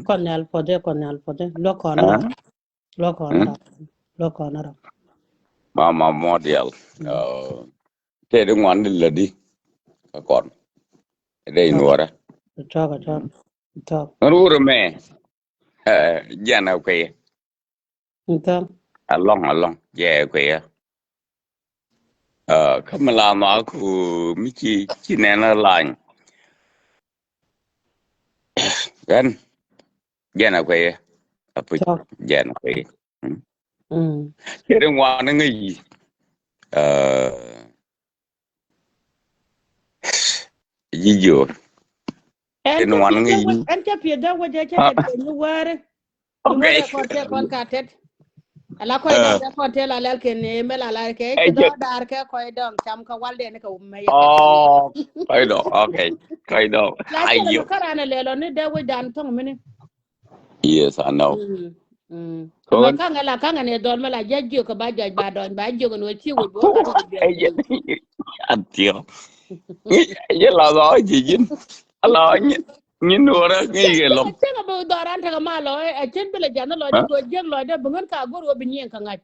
Kɔn nhial puɔdhi, kɔn nhial puɔdhi. Luɔk kɔn rɔ. Luɔk kɔn rɔ. Luɔk kɔn rɔ. Ma ma mɔ dial. Te di ŋuan di la di. Ka kɔn. De in wara. Tɔk tɔk. Tɔk. Rur mɛ. Jɛn a kwe. Ɛlɔŋ ɛlɔŋ jɛ kuɛ yɛ. Kä mi la nhɔak ku mi ci ci nɛn lany. Ɣän jɛn a kuɛ yɛ. A puc jɛn a kuɛ yɛ. Cɛ ri ŋuan ŋäc yi. Ji̱ jiöör. Ɛn cä pieth dee wec, ɛn cä pieth dee wec, cä pieth dee wec, cä pieth dee wec. Okay. Kɔn tɛ kɔn ka tɛt. Ala kɔc dɔŋ tɛ kɔn tɛ la lɛl kɛ ni mɛ la la kɛ cɛ dɔŋ dar kɛ kɔc dɔŋ cam kɛ wal dee ni kɛ mɛ yɛ kɛ. Oh, kɔc dɔŋ. Okay. Kɔc dɔŋ. Ayo. Kɛ ran lɛ lɔ ni dee wec dan thɔŋ mini. Yes, I know. Mɛ kaŋɛ la kaŋɛ ni dhɔl mɛ la jɛ jiök kɛ ba jɔc ba dɔny ba jiök ni wä ci wec bä. Atiɔ. Yɛ la dhɔ ji̱ ji̱n. Ala nyin wä rɛ ŋi̱i̱ kɛ lɔŋ. Cäŋ a bä dhɔran tekɛ ma lɔ ɛ cen bi lɛ jan ni lɔc dɛ kɛ jiäk lɔc dɛ bi ŋän ka go̱r wä bi nyiɛŋ kɛ ŋa̱c.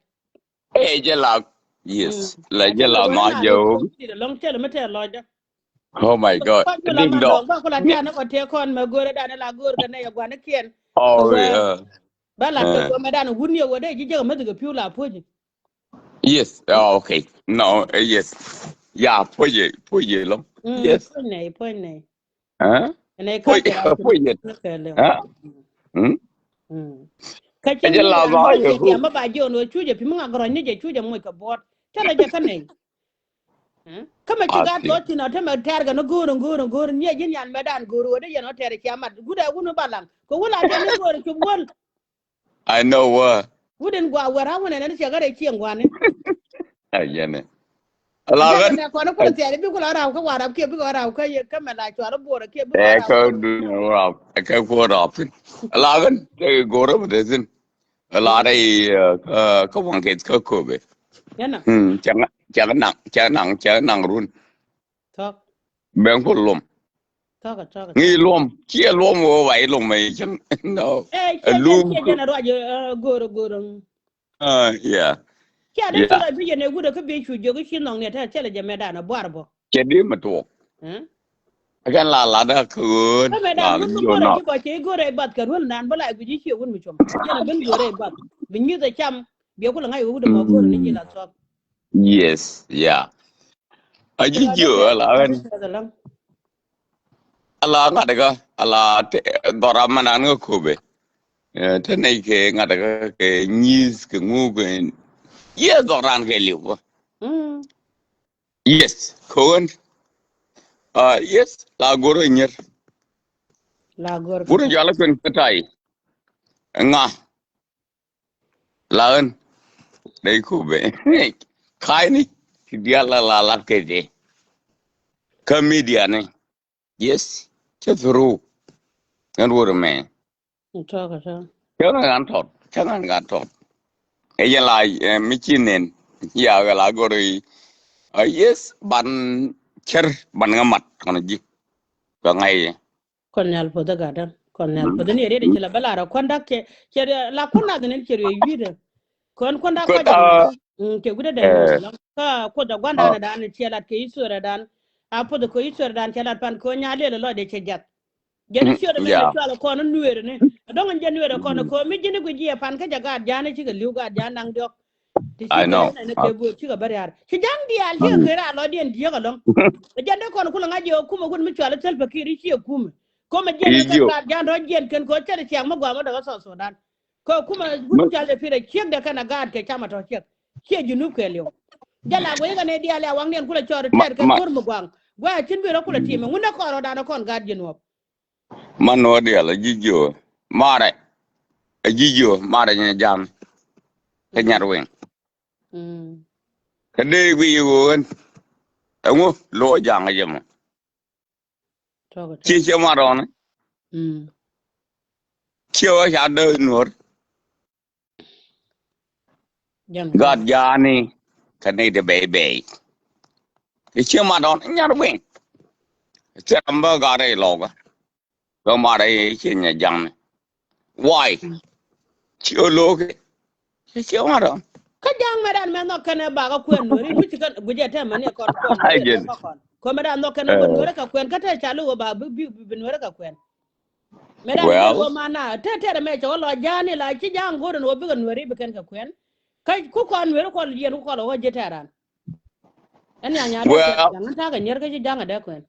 Ɛ jɛ la. Yes. La jɛ la ma jɛ wä. Lɔŋ cɛ lɛ mi tɛɛr lɔc dɛ. Oh my God. Ding dong. Ba kula tian ko te kon ma gore dan la gore ka ne ya gwan kian. Oh yeah. Ba la to ma dan wun ye wode ji je ma de piu la poji. Yes. Oh, okay. No, yes. Ya poji poji lo. Yes. Poji ne poji ne. Huh? Ne ka poji. Huh? Hmm? Ka jɛ la ba ye ko. Ya ma ba je no chuje pi ma gro ni je chuje mo ka bot. Tala je ka ne. Kä mɛ ci gat lɔc thin a te mɛ tɛr kɛ ni go̱o̱r go̱o̱r go̱o̱r ni ji̱n yan mɛ dan go̱o̱r wä dee yɛn ɔ tɛr cia mat gut ɛ wun ba laŋ kɛ wun a te ni go̱o̱r cop wäl. I know wä. Wut in gua wɛr a wun ɛn ɛn ciɛ gat ɛ cieŋ guani. Ɛ yɛn ɛ la ɣän. Kɔn kul thiac bi kul a raw kä wa rap kiɛ bi kul a raw kä yɛ kä mɛ la cual buɔr kiɛ bi kul a raw. Ɛ kä du ni rap ɛ kä kuɔ rap thin. La ɣän te go̱o̱r rap te thin. Ɛ la rɛy kä waŋ keth kä kööbɛ. Cɛ naŋ cɛ naŋ cɛ naŋ run. Bɛn ku lom. Tɔkä tɔkä. Ŋi̱i̱c luɔm ciɛ luɔm wä wa iluɔm mɛ cäŋ. No. Ɛ ciɛ jɛn ciɛ jɛn a ruac go̱o̱r go̱o̱r. Yeah. Ciɛ dee ci ruac bi yɛn ɛ wut ɛ kä bi cu jiök i̱ ci nhɔŋ ni ɛ tɛth cɛ lɛ jɛ mɛ dan ɛ buar bä. Cɛ di mɛ tuɔk. Ɛ kɛn la la da kä ɣöön. Kä mɛ dan ŋun mi go̱o̱r ɛ ci kɔ cɛ i̱ go̱o̱r ɛ bath kɛ ruel nan bä la ɛ guic i̱ ciɛ wut mi com. Ciɛ lɛ ben go̱o̱r ɛ bath bi nyi̱th ɛ cam. Biɛ kulɛ ŋa̱c wä wut ɛmɔ go̱r ni ji̱ la thuɔ̱k. Yes, yeah. A ji̱ jiö ala ɣän. Ala ŋa̱t kä ala dhɔra manan ŋä köpɛ. Te nɛy kɛ ŋa̱t kä kɛ nyi̱th kɛ ŋuk kɛ. Yes, dhɔran kɛ liw. Yes, kɛ ɣän. Yes, la go̱r ɛ nyier. La go̱r. Go̱r ɛ jɔal ɛ kuɛn kä tay. Ŋa. La ɣän dee ku ben ka̱a̱cni ti diaal la la lat kɛ jɛ. Kä midiani. Yes, cä through. Ɣän wä rɛ mɛ. Cä ŋän ɣän tɔt, cä ŋän ɣän tɔt. Ɛ yɛn la mi ci nen. Ya ɣɛ la gɔri. Yes, ban cär ban ŋä mat kɔn ji̱. Bɛ ŋa̱c yɛ. Kɔn nhial puɔth ɛ gatdä kɔn nhial puɔth ni riet ci la bä lar ɛ kuändäk cɛ cɛ la kuändäk ni cɛ riet wi̱i̱dä. Kɔn kuändäk kɔc ɛ kɛ wi̱dä dɛn kä kuoth ɛ gua̱ndan ɛ dan cɛ lat kɛ Israel ɛ dan. A puɔth ɛ kɛ Israel ɛ dan cɛ lat pan kɛ nya lel ɛ lɔcdɛ cɛ jath. Jɛn ciöt ɛ mɛ cual ɛ kɔn nueer ni ɛ dɔ̱ŋ in jɛ nueer ɛ kɔn ɛ kɛ mi ji̱n i̱ guic jiɛ pan kä jɛ gaat ja̱a̱n i̱ cikɛ li̱w gaat ja̱a̱n naŋ diɔ̱k. Ti ci kɛ nɛn ɛ kɛ guur cikɛ bä ria̱a̱r ci ja̱ŋ diaal cikɛ kɛ raar lɔcdiɛn diääk ɛlɔ̱ŋ. Ɛ jɛn dee kɔn kulɛ ŋa̱c jɛ ɛ kumɛ wut mi cual i̱ Salva Kiir i̱ ciɛ kumɛ. Komɛ jiɛn ɛ kɛ kaat ja̱a̱n rɔ̱ jiɛn kɛn kɛ ɣöö cɛ rɛ ciaŋ mi gua̱a̱m mi dɔ̱k ɛ South Sudan. Kɛ kumɛ wut cual ɛ pi̱r ɛ ciekdɛ kɛn ɛ gaat kɛ cam ɛ tɔ̱ ciek. Ciɛ Junub kɛɛliw. Jɛ la guɛc kɛn ɛ diaal ɛ a waŋdiɛn kulɛ cɔɔr ɛ tɛɛr kɛ go̱r mi gua̱a̱ŋ gua̱a̱ cin bi rɔ kulɛ ti̱mɛ ŋun ɛ kɔɔr rɔɔdan ɛ kɔn gaat ji̱ nuɔ̱ɔ̱p. Man nuɔ̱ɔ̱r diaal ɛ ji̱ jiöö marɛ ɛ ji̱ jiöö marɛ nyɛ ja̱a̱n. Kä nyat wiŋ. Kä dee guic i̱ ɣöö ɣän ɛŋu lo̱ ja̱a̱ŋ ɛ jɛ mɔ. Ciɛ ciɛ marɔɔni. Ciɛ wä ca dee nuɔ̱ɔ̱r. Gat ja̱a̱ni kä nɛy ti bɛy bɛy. I̱ ciɛ marɔɔni nyat wiŋ. Ciɛ ram bä gat rɛy lɔkä. Bä marɛ i̱ ciɛ nyɛ ja̱ŋni. Why? Ci ɣä lo̱o̱kɛ. Ci ci ŋuɔ̱t ɔ. Kä ja̱a̱ŋ mɛ dan mɛ nhɔk kɛn ɛ bakä kuɛn nuɔ̱ri mi ci kɛn guic ɛ tɛmɛ ni ɛ kɔn kuɛn nuɔ̱ri ɛ tɛmɛ kɔn. Kɔ mɛ dan nhɔk kɛn ɛ wä nuɔ̱ri kɛ kuɛn kä tɛ ca li wä ba bi bi nuɔ̱ri kɛ kuɛn. Mɛ dan nuɔ̱ri wä ma na tɛ tɛrɛ mɛ cɛ wä lɔ ja̱a̱ni la ci ja̱a̱ŋ go̱o̱r ɛn wä bikɛ nuɔ̱ri bi kɛn kɛ kuɛn. Kä ku kɔn nuɔ̱ri kɔn yɛn ku kɔn wä ji̱ tɛran. Ɛn nya nya dee kuɛn ja̱a̱ŋ ɛn ta̱kɛ nyier kä ci ja̱a̱ŋ ɛ dee kuɛn.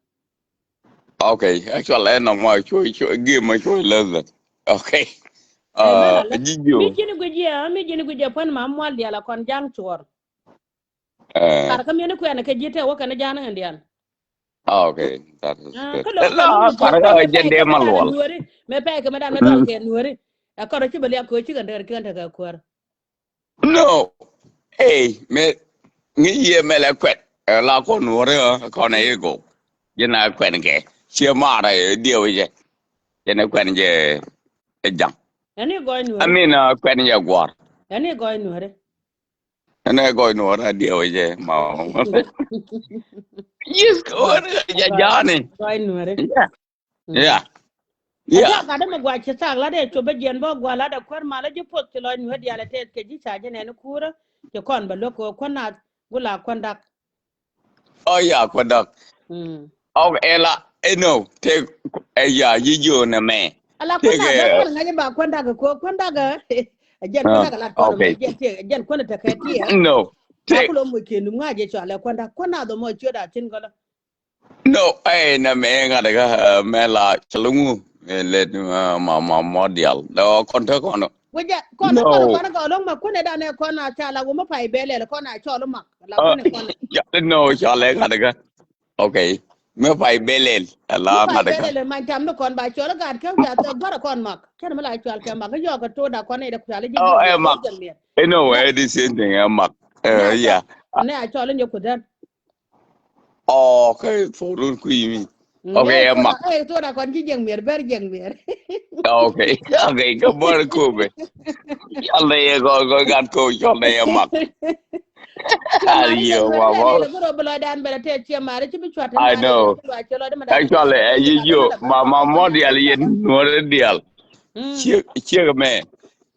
Okay, actually ɛn nɔmɔ cuɔ cuɔ game cuɔ lɛth. Okay. Ji̱ ji̱ mi ji̱n guic yɛ mi ji̱n guic yɛ puɔ̱n ma mual dial a kɔn ja̱ŋ cuɔr. Kar kä mieni kuɛn kɛ ji̱ te wä kɛn ja̱a̱ŋ ɛn dial. Okay, that is good. Kä lɔ kar kä jɛn dee ma luɔl. Nuɔri mɛ pɛy kɛ mɛ dan mɛ dual kɛ nuɔri. Ɛ kɔr ci bɛ liak kɛ ci kɛn dɛr kɛn te kɛ kuäär. No. Ey, mɛ ŋi̱ yiëë mɛ lɛ kuɛt. Ɛ la kɔn nuɔri ɛ kɔn ɛ i̱ go̱o̱k. Ji̱n a kuɛn kɛ ciɛ maarɛ ɛ diɛw jɛ. Ji̱n ɛ kuɛn jɛ ɛ ja̱ŋ. Ɛn i̱ gɔɔy nuɔri. I mean, ɛ kuɛn jɛ gua̱a̱r. Ɛn i̱ gɔɔy nuɔri. Ɛn ɛ gɔɔy nuɔri a diɛw jɛ ma. Yes, gɔɔy jɛ ja̱a̱ni. Gɔɔy nuɔri. Yeah. Yeah. Yeah. Gatdä mi gua̱c ci thak lat ɛ cop bä jiɛn bä gua̱ lat ɛ kuäär mal ɛ ji̱ puɔth ci lɔc nueer diaal ɛ tɛth kɛ ji̱ ca ji̱ nɛn i̱ kuurä. Ci kɔn bä luäk kɛ kuäär nath gula kuäär dak. Oh yeah, kuäär dak. Ɔk ɛla ɛnɔ tëk ɛ ya ji̱ jiö nɛ mɛ. Ala kuäär dak bä kɛl ŋa̱c ɛ ba kuäär dak kɛ kuäär dak ɛ jɛn kuäär dak ɛ lat kuäär mɛ jɛn tëk ɛ jɛn kuäär tekɛ tiɛ. No. Tëk. Kulɔ muc kiɛ num ŋa̱c ɛ cɔal ɛ kuäär dak kuäär dak dhɔmɔ ciöt a thi̱n gɔlä. No, ɛ nɛ mɛ ŋa̱t kä mɛ la cɛ luŋu. Lɛt ma ma mɔ dial dɔ kɔn te kɔn. Wejɛ kɔn kɔn kɔn kɔn loŋ ma kunɛ danɛ kɔn a ca la wumä pay bɛlɛl kɔn a cɔl mak la kunɛ kɔn. No, cɔl ɛ ŋa̱t kä. Okay. Mɛ pay bɛlɛl la ŋa̱t kä. Bɛlɛl man cam ni kɔn ba cɔl gat kä gat guarɛ kɔn mak kɛn mi la cɔl kɛ mak yɔk kɛ to da kɔn ɛ dɛ kual ji̱. Oh, ɛ mak. Ɛ no, ɛ di same thing ɛ mak. Ɛ ya. Nɛ a cɔl in yɛ kudän. Oh, okay, for run kui mi. Okay, ɛ mak. Ɛ to na kɔn ji̱ jiɛŋ miɛr bɛr jiɛŋ miɛr. Okay, okay, kä bɔr kobe. Cɔl dɛ yɛ gɔl gɔl gat ko cɔl dɛ yɛ mak. Ayo, mama. I know. Actually, ɛ yi yo, mama mɔ dial yɛn nuɔrɛ dial. Ciek, ciek mɛ.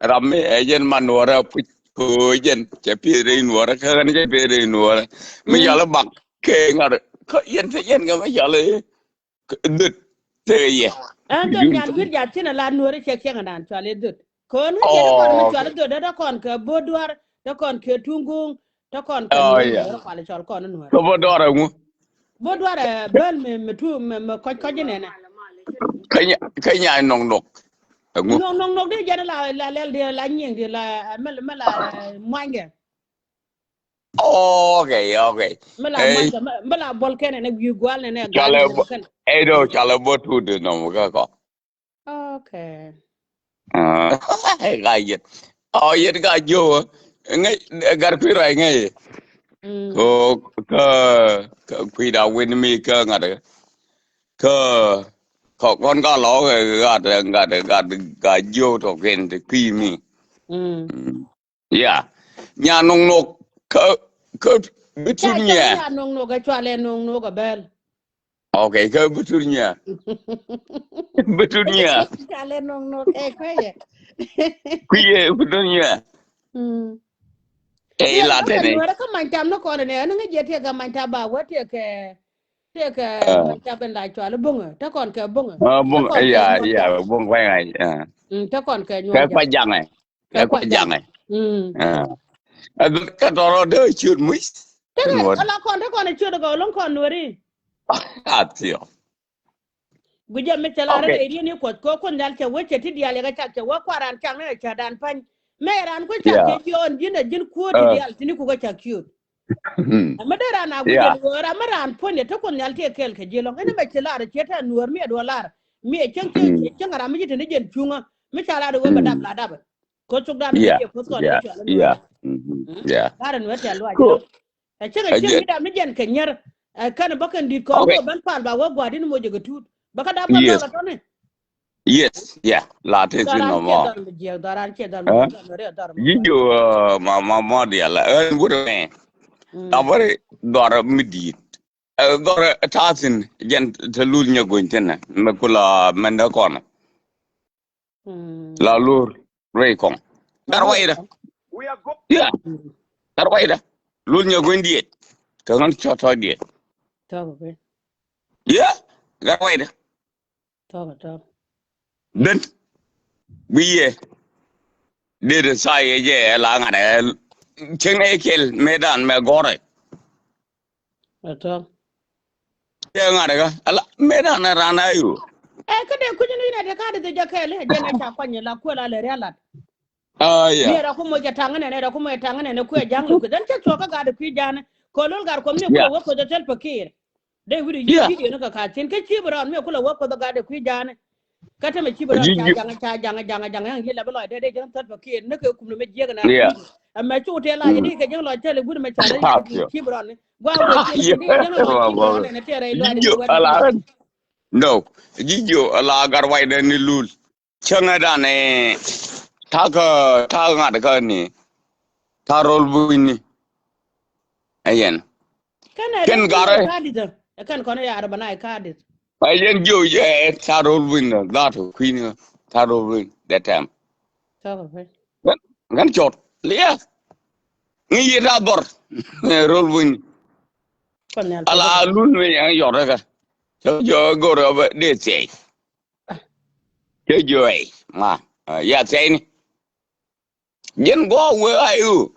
Ram mi ɛ yɛn man nuɔrɛ puc ko yɛn cɛ pieth rɛy nuɔrɛ kä ɣän cɛ pieth rɛy nuɔrɛ. Mi yal bak kɛ ŋar kä yɛn te yɛn kɛ mi yal dhöt te yɛ. Ɛn dhöt nyan wi̱r jat thin a la nuɔrɛ cɛ kiɛŋ dan cual i̱ dhöt. Kɔn wi̱r jat kɔn mi cual i̱ dhöt dee kɔn kɛ bo̱ duar dee kɔn kɛ tuŋ guŋ. Tɔ kɔn kɛ nuɔr, nuɔr kual cɔl kɔn nuɔr. Kɛ bä dɔr ɛŋu? Bä dɔr ɛ bäl mi, mi tu mi, mi kɔc kɔc inɛnɛ. Kä nya, kä nya nɔk nɔk ɛŋu? Nɔk nɔk nɔk di jɛn la, la lɛl di la nyiŋ di la mɛ, mɛ la muaŋkɛ. Okay, okay. Mɛ la muaŋkɛ mɛ la bɔl kɛn ɛnɛ wi̱i̱ gual nɛnɛ. Cɔl ɛ bä, ɛ dɔ cɔl ɛ bä tu di nɔm kä kɔ. Okay. Ka yet. Ɔ yet ka jiö. Ŋäc gar kui̱ ray ŋäc. Ko kä, kä kui̱ da win mi kä ŋa̱t. Kä kɔ kɔn ka lɔ gat gat gat ka jiö tɔ ken ti kui̱ mi. Ya. Nya nɔŋ nɔk kä, kä bi tut nyɛ. Nya nɔŋ nɔk kä cualɛ nɔŋ nɔk kä bɛl. Okay, kä bi tut nyɛ. Bi tut nyɛ. Cualɛ nɔŋ nɔk ɛ kuiɛ. Kuiɛ bi tut nyɛ. Ɛ la tɛnɛ. Kä many tam ni kɔn nɛ ni ŋa jɛ tiɛ kɛ many tam ba wä tiɛ kɛ, tiɛ kɛ many tam ben la cualɛ buŋɛ. Tɛ kɔn kɛ buŋɛ. Buŋɛ ya ya buŋɛ kuay ŋa̱c. Tɛ kɔn kɛ nyuɔn. Kɛ kuay jaŋɛ. Kɛ kuac jaŋɛ. Ɛ dhɔt kä tɔrɔ dee ciöt muc. Tëkɛ ala kɔn te kɔn ɛ ciöt kɛ ɣöö lo̱ŋ kɔn nuɔri. A thiɔ. Guic jɛ mi cɛ la rɛl ɛ rieni kuɔth kɛ kuoth nhial cɛ wee cɛ ti diaal yɛ kɛ cak cɛ wee kuaran cak ni ɛ cɛ dan pa̱ny. Mɛ ran kuec cak cɛ jiɔɔn ji̱n ɛ ji̱n kuo̱o̱t ti diaal tini kukɛ cak ciöt. Ɛmɛ dee ran a guic jɛ ɣöö ram mi ran puɔ̱nyɛ te kuoth nhial ti ɛ kɛɛl kɛ ji̱ lɔ̱ŋ ɛn ɛmɛ ci lar ɛ ciɛ tɛ nuɔr mi ɛ duɔ lar. Mi ɛ cäŋ cäŋ cäŋ ram mi ci te ni jɛn cuŋä mi ca lar ɛ ɣöö bɛ dap la dap ɛ. Ko̱ cuk dan mi jɛ poth kɔn kɛ cual in wee. Lar in wee tɛl luac. Ɛ cäŋ ɛ cäŋ mi dap ni jɛn kɛ nyär. Ɛ kɛn bä kɛn di̱t kɔn kɛ ben pal ba wä gua̱a̱r in moc ɛ kɛ tuut bä kä dap kɔn dap ɛ tɔni. Yes, yeah. La te thin no mɔ. Ji̱ jiö ma ma mɔ dial ɛ wut mɛ. Dap wä ri dhɔr mi di̱i̱t. Ɛ dhɔr ɛ ta̱a̱ thin jɛn te lul nyɛ go̱ny thin mɛ kula mɛn dee kɔn. La lur rɛy kɔŋ. Gat waydä. Yeah. Gat waydä. Lul nyɛ go̱ny diet. Kɛ ɣän cɔ tɔc diet. Yeah. Gat waydä. Tɔk tɔk. Den. Bi yɛ. Dee de sa yɛ jɛ la ŋa̱t ɛ. Cieŋ ɛ kɛl mëë dan mɛ gɔrɛ. Ɛ tɔk. Cɛ ŋa̱t ɛ kä ala mëë dan ɛ ran a yu. Ɛ kä dee kucä ni nɛ te ka de jɛ kɛl ɛ jɛ nɛ ca kuany la kuɛl a lɛ rialat. Aya. Ni ɛ ra kumɔ jɛ taŋ nɛ nɛ ra kumɔ jɛ taŋ nɛ nɛ kuɛ jaŋ lɛ kuɛ dan cɛ cuɔ kä gat de kui̱ ja̱n. Kɔ lol gat kuɔm ni kuɛ wä kuɛ jɛ thil pekir. Dee wi̱cdɛ yiëë video ni kɛ ka̱a̱c thi̱n kä cip rɔɔn mi kulɛ wä kuoth ɛ gat dee kui̱ ja̱a̱ni. Kä te mɛ cip rɔɔn ca jaŋ ca jaŋ jaŋ jaŋ yaŋ yiëë lɛ bi lɔc dee dee jiäŋ thäl pekir ni kɛ kum ni mɛ jiäk na. Ɛmɛ cu tëë la jɛ dee kɛ jiäŋ lɔc thäl i̱ guut mɛ ca lɛ cip rɔɔn ni gua̱a̱ wä cip rɔɔn ni dee jiäŋ lɔc cip rɔɔn ni tëë rɛy lɔc ni wä. No. Ji̱ jiö ala gat waydɛ ni lul. Cäŋɛ dan ɛ ta̱kä ta̱kä ŋa̱t kä ni ta̱ rol bunyni. Ɛ yɛn kɛn garɛ. Kɛn kɔn ya rɛ bana ɛ kadit. Ɛ yɛn jiö yɛ ta̱ rol bunyni that kui̱ni ta̱ rol bunyni that time. Kɛn cɔt liɛ ŋi yɛ ta̱ dhɔr rol bunyni. Ala lul mi yɛn yɔt rɛ kɛ cä jiö go̱rɛ bɛ dee thiɛy. Cä jiö ɛ ma ya thiɛyni. Jɛn gɔaa wee a iu.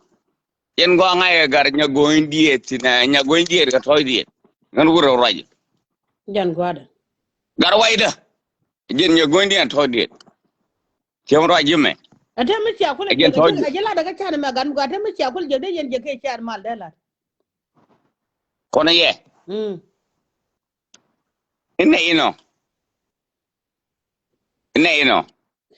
Jɛn gɔaa ŋa̱c ɛ gat nya go̱o̱ny diet thin ɛ nya go̱o̱ny diet kɛ tɔ̱c diet. Ŋän wurɛ ruac. Jɛn gɔaa dɛ. Gat waydä. Jɛn nya go̱o̱ny diet tɔ̱c diet. Ciem ruac ji̱ mɛ. Ɛ te mi cia kul ɛ jɛn tɔ̱c diet. Ɛ jɛ lat ɛ kä can mɛ gat mi gat te mi cia kul jɛ dee yɛn jɛ kɛ can mal dee lat. Kɔn ɛ yɛ. Inɛ inɔ. Inɛ inɔ.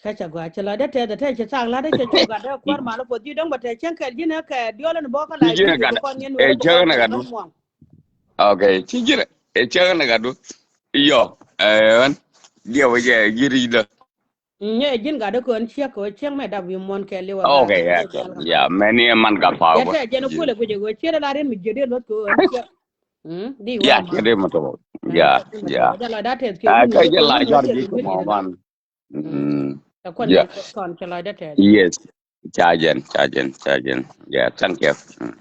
Kä cɛ gɔaa cɛ lɔ dee tɛth ɛ te cɛ thak lat dee cɛ cu gat dee kuäär mal ɛ puɔth ji̱ däŋ bɛ te cieŋ kɛl ji̱n ɛ kɛ diɔl in bɔkä la ji̱ ji̱ kɔn yɛn wee kɔn kɔn muɔ̱ɔ̱ŋ. Okay ci ji̱n ɛ cäk ni gat du. Yɔ ɛ ɣän diɛ wä jɛ ji̱ ri̱cdä. Nyɛ ji̱n gat dee kɔn ciek kɛ wä ciek mɛ dak wi̱i̱ muɔ̱n kɛ liw. Okay, yeah, okay. Yeah, mɛni ɛ man gat pa̱a̱. Yɛ tɛ jɛn kulɛ guic ɛ wä ciek la rin mi jiöt dee luɔt kɛ wä ciek. Di wä. Yeah, kɛ di mɛ tɔ. Yeah, yeah. Jɛ lɔcdä tɛth kɛ. Kɛ jɛ la jɔr ji̱ kɛ mɔ man. Mm. Kɛ kuan. Yeah, kɔn kɛ lɔcdä tɛth. Yes. Ca jɛn, ca jɛn, ca jɛn. Yeah, thank you. Mm.